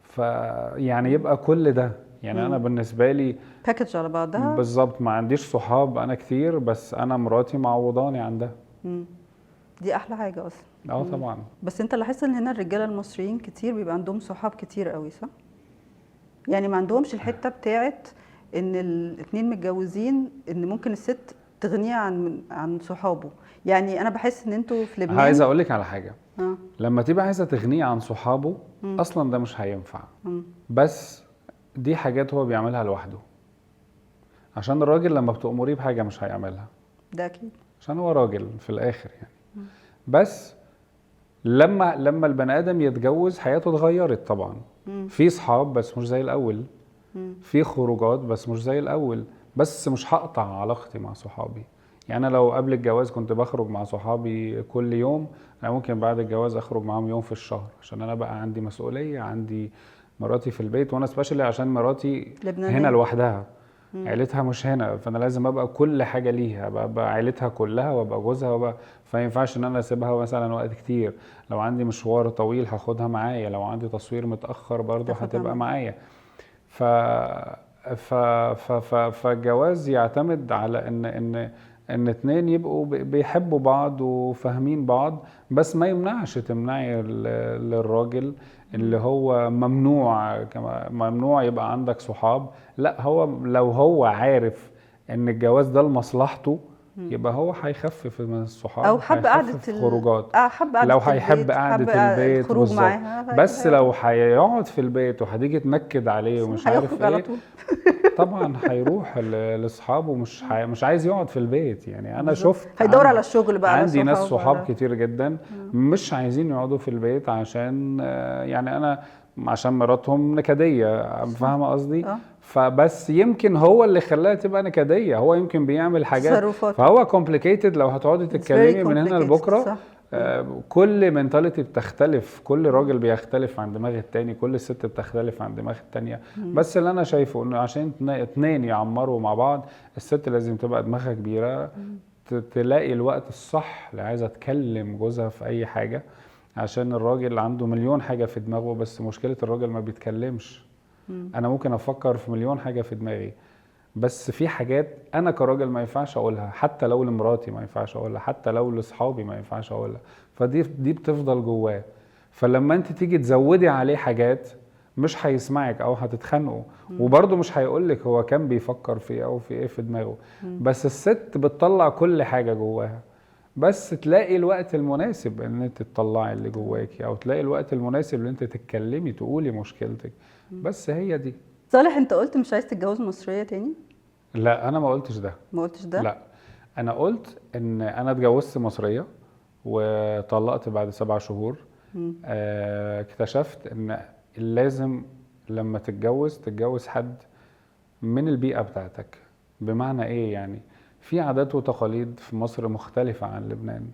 فيعني يبقى كل ده. يعني انا بالنسبة لي package على بعضها بالظبط. ما عنديش صحاب انا كتير، بس انا مراتي معوضاني عن ده. دي احلى حاجة اصلا. طبعا. بس انت لاحظت ان هنا الرجالة المصريين كتير بيبقى عندهم صحاب كتير قوي، صح؟ يعني ما عندهمش الحتة بتاعت ان الاتنين متجوزين، ان ممكن الست تغنيه عن صحابه. يعني انا بحس ان انتوا في لبنان. عايز اقول لك على حاجة. لما تبقى عايزه تغنيه عن صحابه اصلا ده مش هينفع. بس دي حاجات هو بيعملها لوحده، عشان الراجل لما بتأمريه بحاجة مش هيعملها، ده اكيد، عشان هو راجل في الاخر يعني. بس لما البني ادم يتجوز حياته اتغيرت طبعا. في صحاب بس مش زي الاول، في خروجات بس مش زي الاول، بس مش هقطع علاقتي مع صحابي. يعني انا لو قبل الجواز كنت بخرج مع صحابي كل يوم، انا ممكن بعد الجواز اخرج معاهم يوم في الشهر، عشان انا بقى عندي مسؤولية، عندي مراتي في البيت، وانا specially عشان مراتي لبنانية. هنا لوحدها، عيلتها مش هنا، فانا لازم ابقى كل حاجة ليها، ابقى عيلتها كلها وابقى جوزها وابقى، فما ينفعش ان انا اسيبها مثلا وقت كتير. لو عندي مشوار طويل هاخدها معايا، لو عندي تصوير متاخر برضه هتبقى معايا. ف ف ف ف فالجواز يعتمد على ان ان ان اتنين يبقوا بيحبوا بعض وفاهمين بعض، بس ما يمنعش تمنعي للراجل اللي هو ممنوع يبقى عندك صحاب. لا، هو لو هو عارف ان الجواز ده لمصلحته يبقى هو هيخفف من الصحاب، او حب قعدة الخروجات، حب قعدة لو هيحب قعدة البيت الخروج معاها. بس لو هيقعد في البيت وهتيجي تنكد عليه ومش عارف ايه، طبعا هيروح لاصحابه، مش عايز يقعد في البيت. يعني انا شفت هيدور على الشغل بقى. عندي ناس صحاب كتير جدا مش عايزين يقعدوا في البيت عشان يعني انا عشان مراتهم نكديه، فاهمه قصدي؟ فبس يمكن هو اللي خلاها تبقى نكديه، هو يمكن بيعمل حاجات، فهو complicated. لو هتقعدي تتكلمي من هنا لبكرة كل mentality بتختلف، كل راجل بيختلف عن دماغ التاني، كل ست بتختلف عن دماغ التانية. بس اللي انا شايفه انه عشان اتنين يعمروا مع بعض، الست لازم تبقى دماغها كبيرة، تلاقي الوقت الصح اللي عايزه تكلم جوزها في اي حاجة، عشان الراجل عنده مليون حاجة في دماغه، بس مشكلة الراجل ما بيتكلمش. انا ممكن افكر في مليون حاجة في دماغي، بس في حاجات انا كراجل ما ينفعش اقولها، حتى لو لمراتي ما ينفعش اقولها، حتى لو لاصحابي ما ينفعش اقولها، فدي بتفضل جواه. فلما انت تيجي تزودي عليه حاجات مش هيسمعك او هتتخانقوا، وبرده مش هيقولك هو كان بيفكر في ايه او في ايه في دماغه. بس الست بتطلع كل حاجة جواها، بس تلاقي الوقت المناسب ان انت تطلعي اللي جواكي، او تلاقي الوقت المناسب ان انت تتكلمي تقولي مشكلتك. بس هي دي. صالح، انت قلت مش عايز تتجوز مصرية تاني؟ لا، انا ما قلتش ده. ما قلتش ده؟ لا، انا قلت ان انا اتجوزت مصرية وطلقت بعد 7 شهور. اكتشفت ان لازم لما تتجوز حد من البيئة بتاعتك. بمعنى ايه يعني؟ في عادات وتقاليد في مصر مختلفة عن لبنان،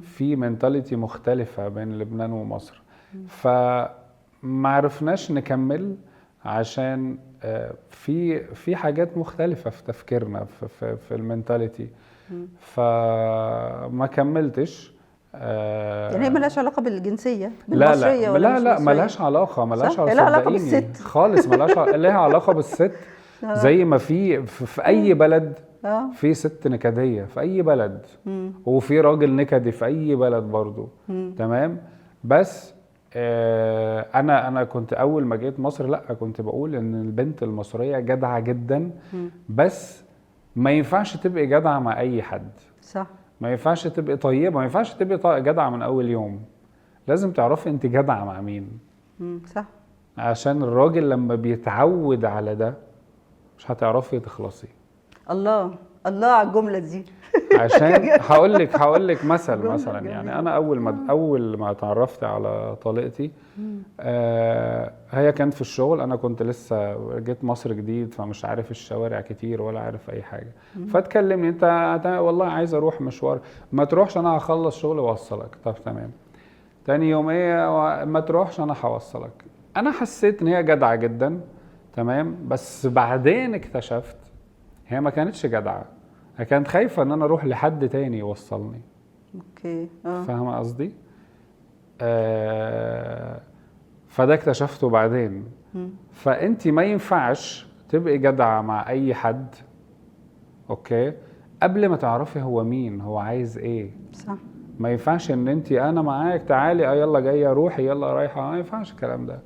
في mentality مختلفة بين لبنان ومصر، فما عرفناش نكمل عشان في حاجات مختلفة في تفكيرنا، في في ال mentality، فما كملتش. يعني هي ملهاش علاقة بالجنسية، بالمصرية؟ لا لا لا، ملهاش علاقة، ملهاش علاقة، لها علاقة بالست خالص، ملهاش لها علاقة بالست. زي ما في أي بلد في ست نكدية في أي بلد، وفي راجل نكدي في أي بلد برضو. تمام. بس أنا كنت أول ما جيت مصر، لأ كنت بقول إن البنت المصرية جدعة جدا، بس ما ينفعش تبقي جدعة مع أي حد. صح. ما ينفعش تبقي طيبة، ما ينفعش تبقي جدعة من أول يوم. لازم تعرفي أنت جدعة مع مين. صح. عشان الراجل لما بيتعود على ده مش هتعرفي تخلصي. الله الله على الجملة دي. عشان هقول لك مثل جملة مثلا يعني جميلة. انا اول ما اتعرفت على طليقتي، هي كانت في الشغل، انا كنت لسه جيت مصر جديد، فمش عارف الشوارع كتير ولا عارف اي حاجه. فتكلمني، انت والله عايز اروح مشوار. ما تروحش، انا هخلص شغل واوصلك. طب تمام. تاني يوم ايه؟ ما تروحش، انا هوصلك. انا حسيت ان هي جدعه جدا، تمام، بس بعدين اكتشفت هي ما كانتش جدعه، هي كانت خايفة ان انا اروح لحد تاني يوصلني. okay. فاهمه قصدي؟ فده اكتشفته بعدين. فانت ما ينفعش تبقي جدعه مع اي حد، okay، قبل ما تعرفي هو مين، هو عايز ايه. ما ينفعش ان انت انا معاك، تعالي، يلا جايه، روحي، يلا رايحه، ما ينفعش الكلام ده.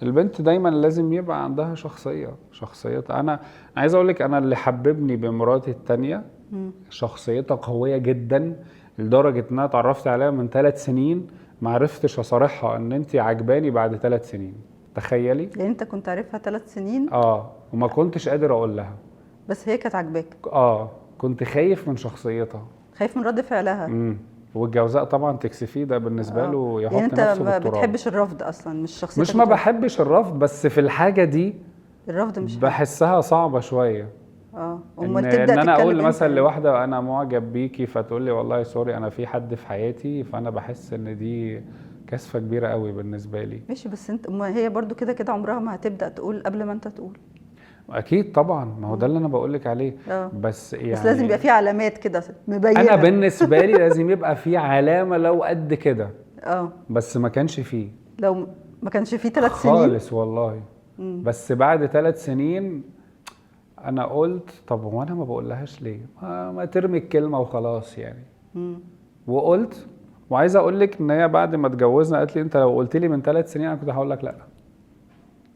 البنت دايما لازم يبقى عندها شخصيه، شخصيتها. انا عايز اقول لك، انا اللي حببني بمراتي التانية شخصيتها قوية جدا، لدرجة ان انا اتعرفت عليها من 3 سنين، ما عرفتش اصارحها ان انت عجباني بعد 3 سنين، تخيلي. يعني انت كنت عارفها 3 سنين؟ اه، وما كنتش قادر اقول لها. بس هي كانت عاجباك؟ اه، كنت خايف من شخصيتها. خايف من رد فعلها. والجوزاء طبعا تكسفيه، ده بالنسبة له يحط يعني انت نفسه ما بالتراب. بتحبش الرفض اصلا، مش شخصيتك مش ما بحبش الرفض، بس في الحاجة دي الرفض مش حلو. بحسها صعبة شويه. اه، امال ان تبدا ان انا تتكلم اقول امتى مثلا يعني؟ لواحدة انا معجب بيكي، فتقول لي والله sorry انا في حد في حياتي، فانا بحس ان دي كسفه كبيرة قوي بالنسبة لي. ماشي، بس انت ما هي برضو كده كده عمرها ما هتبدا تقول قبل ما انت تقول. اكيد طبعا، ما هو ده اللي انا بقول لك عليه. بس يعني بس لازم يبقى في علامات كده مبينه. انا بالنسبة لي لازم يبقى في علامة لو قد كده. بس ما كانش فيه. لو ما كانش فيه 3 سنين؟ خالص والله. بس بعد 3 سنين انا قلت طب هو انا ما بقولهاش ليه؟ ما ترمي الكلمة وخلاص يعني. وقلت، وعايز اقول لك ان هي بعد ما اتجوزنا قالت لي انت لو قلت لي من 3 سنين انا كنت هقول لك لا.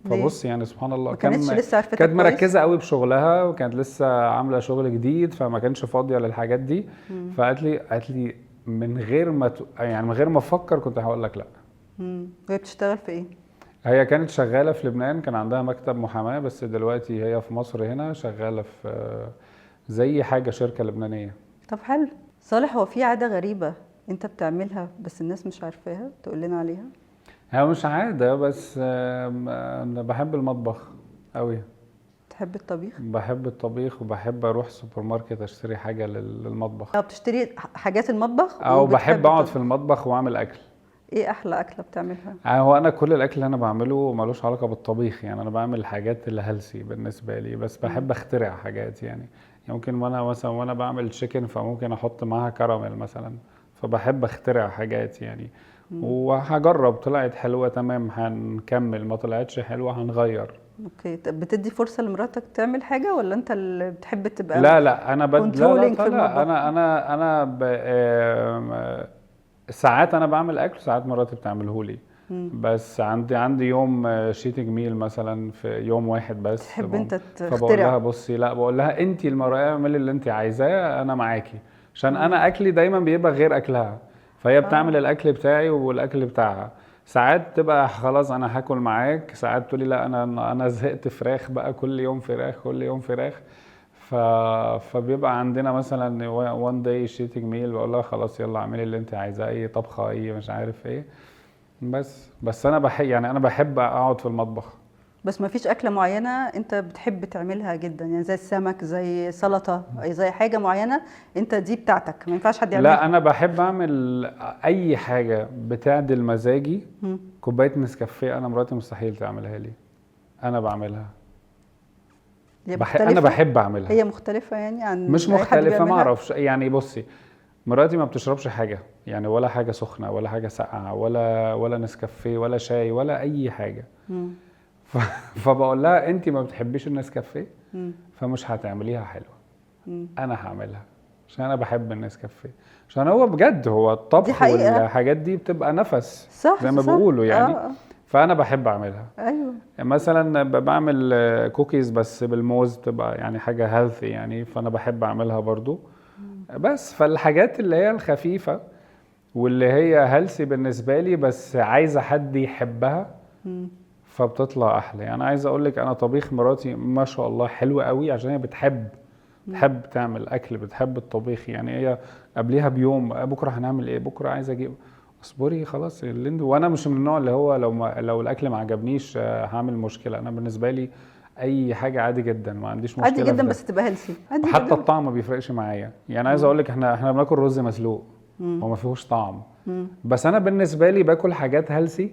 ليه؟ فبص يعني سبحان الله. ما كانتش لسه عرفتك كانت كويس؟ مركزه قوي بشغلها، وكانت لسه عامله شغل جديد، فما كانش فاضية للحاجات دي. فقالت لي قالت لي من غير ما يعني من غير ما افكر كنت هقول لك لا. وهي بتشتغل في ايه؟ هي كانت شغالة في لبنان، كان عندها مكتب محاماه، بس دلوقتي هي في مصر هنا شغالة في زي حاجة شركة لبنانيه. طب حلو. صالح، هو في عادة غريبة انت بتعملها بس الناس مش عارفاها، تقول لنا عليها؟ هي مش عاده، بس انا بحب المطبخ قوي. تحب الطبيخ؟ بحب الطبيخ، وبحب اروح سوبر ماركت اشتري حاجة للمطبخ. اه، بتشتري حاجات المطبخ؟ او وبتحب بحب اقعد الطبخ. في المطبخ واعمل اكل. ايه احلى اكلة بتعملها؟ هو انا كل الاكل اللي انا بعمله ملوش علاقة بالطبيخ، يعني انا بعمل الحاجات اللي healthy بالنسبة لي، بس بحب اخترع حاجات يعني. ممكن وانا مثلا وانا بعمل chicken فممكن احط معاها كراميل مثلا، فبحب اخترع حاجات يعني، وهجرب، طلعت حلوة تمام هنكمل، ما طلعتش حلوة هنغير. okay، طب بتدي فرصة لمراتك تعمل حاجة ولا انت اللي بتحب تبقى لا لا، انا لا لا controlling في لا المطبخ؟ انا ب... آم، آه، ساعات انا بعمل اكل، ساعات مراتي بتعمله لي. بس عندي يوم cheating meal مثلا في يوم واحد بس. تحب انت فبقول لها تخترع؟ بصي، لا، بقول لها انت المرة اعملي اللي انت عايزاه، انا معاكي، عشان انا اكلي دايما بيبقى غير اكلها، فهي بتعمل الاكل بتاعي والاكل بتاعها. ساعات تبقى خلاص انا هاكل معاك، ساعات تقولي لا انا زهقت فراخ بقى، كل يوم فراخ كل يوم فراخ. فبيبقى عندنا مثلا one day cheating meal، بقول لها خلاص يلا اعملي اللي انت عايزاه، اي طبخه، اي مش عارف ايه. بس انا بحب، يعني انا بحب اقعد في المطبخ. بس ما فيش أكلة معينة أنت بتحب تعملها جدا، يعني زي السمك، زي سلطة، زي حاجة معينة أنت دي بتاعتك ما ينفعش حد يعملها؟ لا، انا بحب اعمل اي حاجة بتعدل مزاجي. كوباية نسكافيه انا مراتي مستحيل تعملها لي، انا بعملها. هي انا مختلفة؟ بحب اعملها. هي مختلفة يعني عن مش أي حد مختلفه، ما بيعملها؟ اعرفش يعني. بصي، مراتي ما بتشربش حاجه، يعني ولا حاجة سخنة ولا حاجة ساقعه ولا نسكافيه ولا شاي ولا اي حاجه. فبقول لها انت ما بتحبيش النسكافيه، فمش هتعمليها حلوه. انا هعملها عشان انا بحب النسكافيه، عشان هو بجد هو الطبخ حقيقة. والحاجات دي بتبقى نفس زي ما بيقولوا يعني. فانا بحب اعملها. مثلا بعمل كوكيز بس بالموز، تبقى يعني حاجة healthy يعني، فانا بحب اعملها برضو. بس فالحاجات اللي هي الخفيفة واللي هي healthy بالنسبة لي، بس عايزه حد يحبها، فبتطلع احلى. يعني عايز اقول لك انا طبيخ مراتي ما شاء الله حلو قوي، عشان هي بتحب بتحب تعمل اكل، بتحب الطبيخ. يعني هي قبليها بيوم بكره هنعمل ايه، بكره عايزه اجيب، اصبري خلاص اللي. وانا مش من النوع اللي هو لو الاكل ما عجبنيش هعمل مشكلة. انا بالنسبة لي اي حاجة عادي جدا، ما عنديش مشكلة عادي في جدا ده. بس تبقى healthy. عادي وحتى جدا. الطعم ما بيفرقش معايا. يعني عايز اقول لك احنا بناكل رز مسلوق هو ما فيهوش طعم، بس انا بالنسبة لي باكل حاجات healthy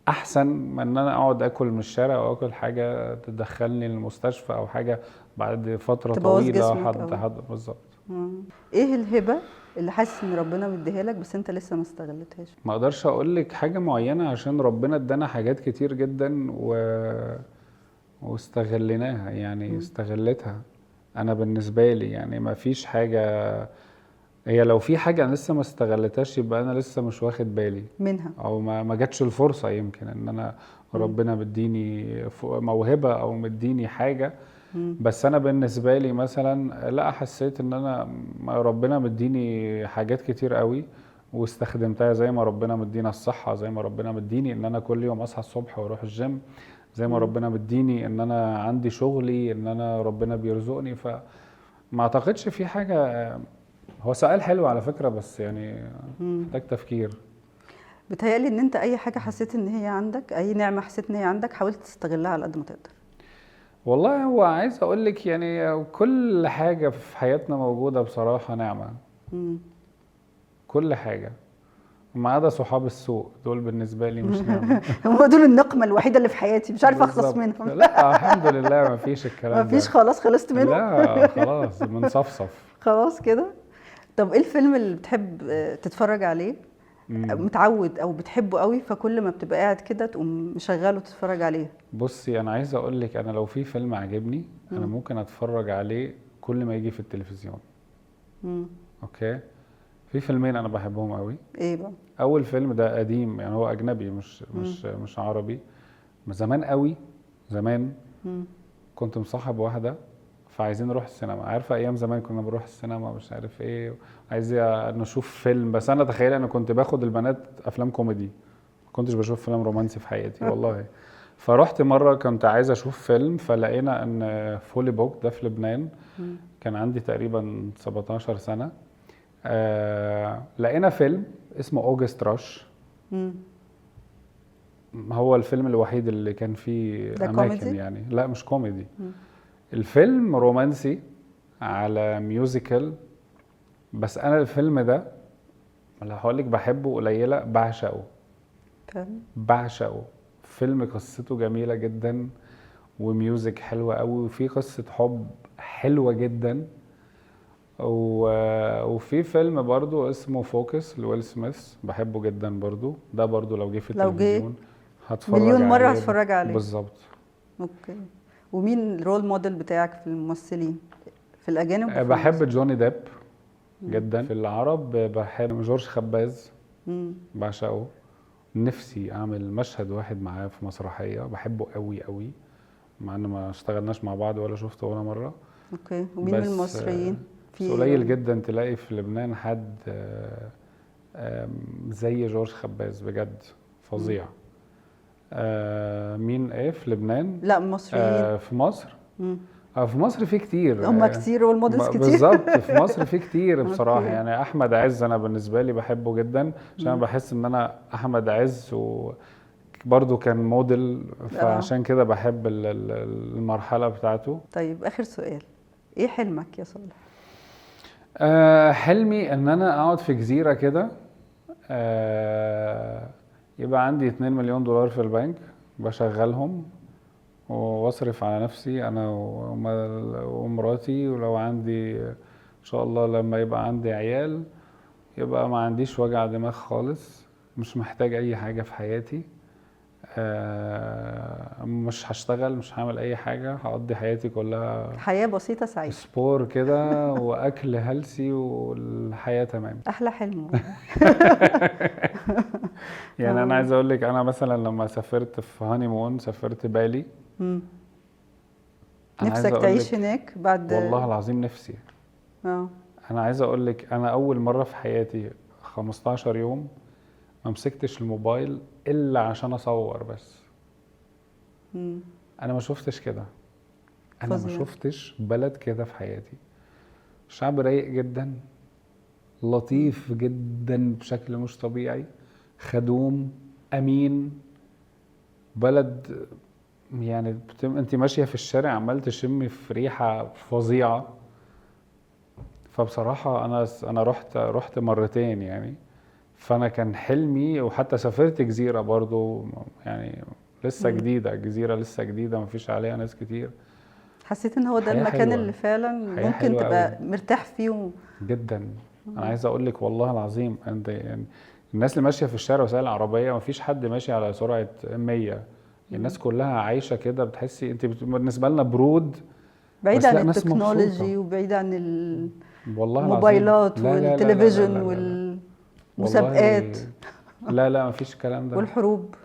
احسن من ان انا اقعد اكل من الشارع او اكل حاجة تدخلني المستشفى او حاجة بعد فترة تبوظ طويلة. جسمك حد أو- حد بالظبط. ايه الهبة اللي حاسس ان ربنا مديها لك بس انت لسه ما استغلتهاش؟ ما اقدرش اقول لك حاجة معينة عشان ربنا ادانا حاجات كتير جدا واستغليناها، يعني استغلتها. انا بالنسبة لي يعني ما فيش حاجة، هي لو في حاجة انا لسه ما استغلتهاش يبقى انا لسه مش واخد بالي منها، او ما جاتش الفرصة. يمكن ان انا ربنا مديني موهبة او مديني حاجة، بس انا بالنسبة لي مثلا لا، حسيت ان انا ربنا مديني حاجات كتير قوي واستخدمتها، زي ما ربنا مدينا الصحة، زي ما ربنا مديني ان انا كل يوم اصحى الصبح واروح الجيم، زي ما ربنا مديني ان انا عندي شغلي، ان انا ربنا بيرزقني. فما اعتقدش في حاجة. هو سؤال حلو على فكرة، بس يعني محتاج تفكير. بتهيألي ان انت اي حاجة حسيت ان هي عندك، اي نعمه حسيت ان هي عندك، حاولت تستغلها على قد ما تقدر. والله هو عايز اقول لك يعني كل حاجة في حياتنا موجودة بصراحة نعمه. كل حاجة ما عدا صحاب السوق، دول بالنسبة لي مش نعمه. هم دول النقمة الوحيدة اللي في حياتي، مش عارفه اخلص بالظبط. منهم. لا الحمد لله ما فيش الكلام ده، ما فيش، خلاص خلصت منهم. لا خلاص بنصفصف خلاص كده. طب ايه الفيلم اللي بتحب تتفرج عليه متعود او بتحبه قوي، فكل ما بتبقى قاعد كده تقوم مشغله وتتفرج عليه؟ بصي انا عايز اقول لك، انا لو في فيلم عجبني انا ممكن اتفرج عليه كل ما يجي في التلفزيون. okay، في فيلمين انا بحبهم قوي. ايه بقى؟ اول فيلم ده قديم، يعني هو اجنبي مش عربي، من زمان قوي. زمان كنت مصاحب واحدة، فعايزين نروح السينما. عارفه ايام زمان كنا بنروح السينما مش عارف ايه، عايزين نشوف فيلم. بس انا تخيل انا كنت باخد البنات افلام كوميدي، ما كنتش بشوف فيلم رومانسي في حياتي والله. فرحت مرة كنت عايز اشوف فيلم، فلقينا ان Fully Booked ده في لبنان. كان عندي تقريبا 17 سنة. لقينا فيلم اسمه August Rush. هو الفيلم الوحيد اللي كان فيه ده اماكن كوميدي؟ يعني لا مش كوميدي. الفيلم رومانسي على musical، بس انا الفيلم ده لو هقول لك بحبه قليله، بعشقه. بعشقه. فيلم قصته جميلة جدا، و music حلوة قوي، وفي قصة حب حلوة جدا. وفي فيلم برضو اسمه Focus لويل سميث، بحبه جدا برضو. ده برضو لو جه في التلفزيون هتفرج مليون مرة عليه. هتفرج عليه. بالظبط. okay، ومين ال role model بتاعك في الممثلين في الاجانب؟ بحب جوني ديب جدا. في العرب بحب جورج خباز، بعشقه. نفسي اعمل مشهد واحد معاه في مسرحية، بحبه قوي قوي، مع ان ما اشتغلناش مع بعض ولا شفته ولا مرة. okay، ومين من المصريين؟ في قليل جدا تلاقي في لبنان حد زي جورج خباز، بجد فظيع. مين ايه في لبنان؟ لا مصريين. في مصر؟ في مصر في كتير، هم كتير وال models كتير. بالظبط، في مصر في كتير بصراحة. يعني احمد عز انا بالنسبة لي بحبه جدا، عشان انا بحس ان انا احمد عز وبرده كان موديل، فعشان كده بحب المرحلة بتاعته. طيب اخر سؤال، ايه حلمك يا صالح؟ حلمي ان انا اقعد في جزيرة كده، يبقى عندي 2 مليون دولار في البنك، بشغلهم واصرف على نفسي انا ومراتي، ولو عندي ان شاء الله لما يبقى عندي عيال يبقى ما عنديش وجع دماغ خالص، مش محتاج اي حاجة في حياتي. مش هشتغل، مش هعمل اي حاجة، هقضي حياتي كلها حياة بسيطة سعيدة، sport كده واكل healthy والحياة تمام. احلى حلم. يعني انا عايز اقول لك، انا مثلا لما سافرت في honeymoon، سافرت بالي. نفسك تعيش هناك بعد؟ والله العظيم نفسي. انا عايز اقول لك، انا اول مرة في حياتي 15 يوم ما مسكتش الموبايل الا عشان اصور بس. انا ما شفتش كده. انا ما فظيع. شفتش بلد كده في حياتي. الشعب رايق جدا، لطيف جدا بشكل مش طبيعي، خدوم، امين. بلد يعني انت ماشية في الشارع عمال تشمي في ريحه فظيعة. فبصراحة انا رحت مرتين يعني، فانا كان حلمي، وحتى سافرت جزيرة برضو يعني لسه جديدة، الجزيرة لسه جديدة مفيش عليها ناس كتير. حسيت ان هو ده حياة المكان حلوة. اللي فعلا حياة ممكن حلوة تبقى أوي. مرتاح فيه جدا. انا عايز اقول لك والله العظيم، انت يعني الناس اللي ماشية في الشارع وسائل العربية مفيش حد ماشي على سرعة 100، الناس كلها عايشه كده، بتحسي انت بالنسبة لنا برود، بعيد بس عن لا، ناس مبسوطة. ال technology وبعيد عن والله العظيم. الموبايلات لا لا لا لا لا والتلفزيون لا لا لا. والمسابقات والله لا لا مفيش الكلام ده. والحروب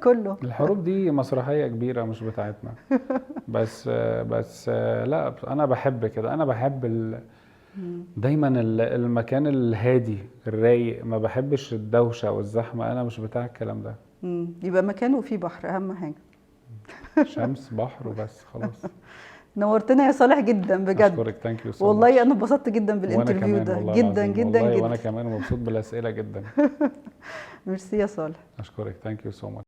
كله. الحروب دي مسرحية كبيرة مش بتاعتنا. بس لا، أنا بحب كده، أنا بحب دايما المكان الهادي الرايق، ما بحبش الدوشة والزحمة، أنا مش بتاع الكلام ده. يبقى مكانه فيه بحر أهم حاجة. شمس، بحر وبس خلاص. نورتنا يا صالح جدا بجد. أشكرك، thank you so والله أنا اتبسطت جدا وأنا بال interview كمان ده، والله جدا العظيم. جدا والله جدا. وأنا كمان مبسوط بالأسئلة جدا. ميرسي يا صالح. أشكرك، thank you so much.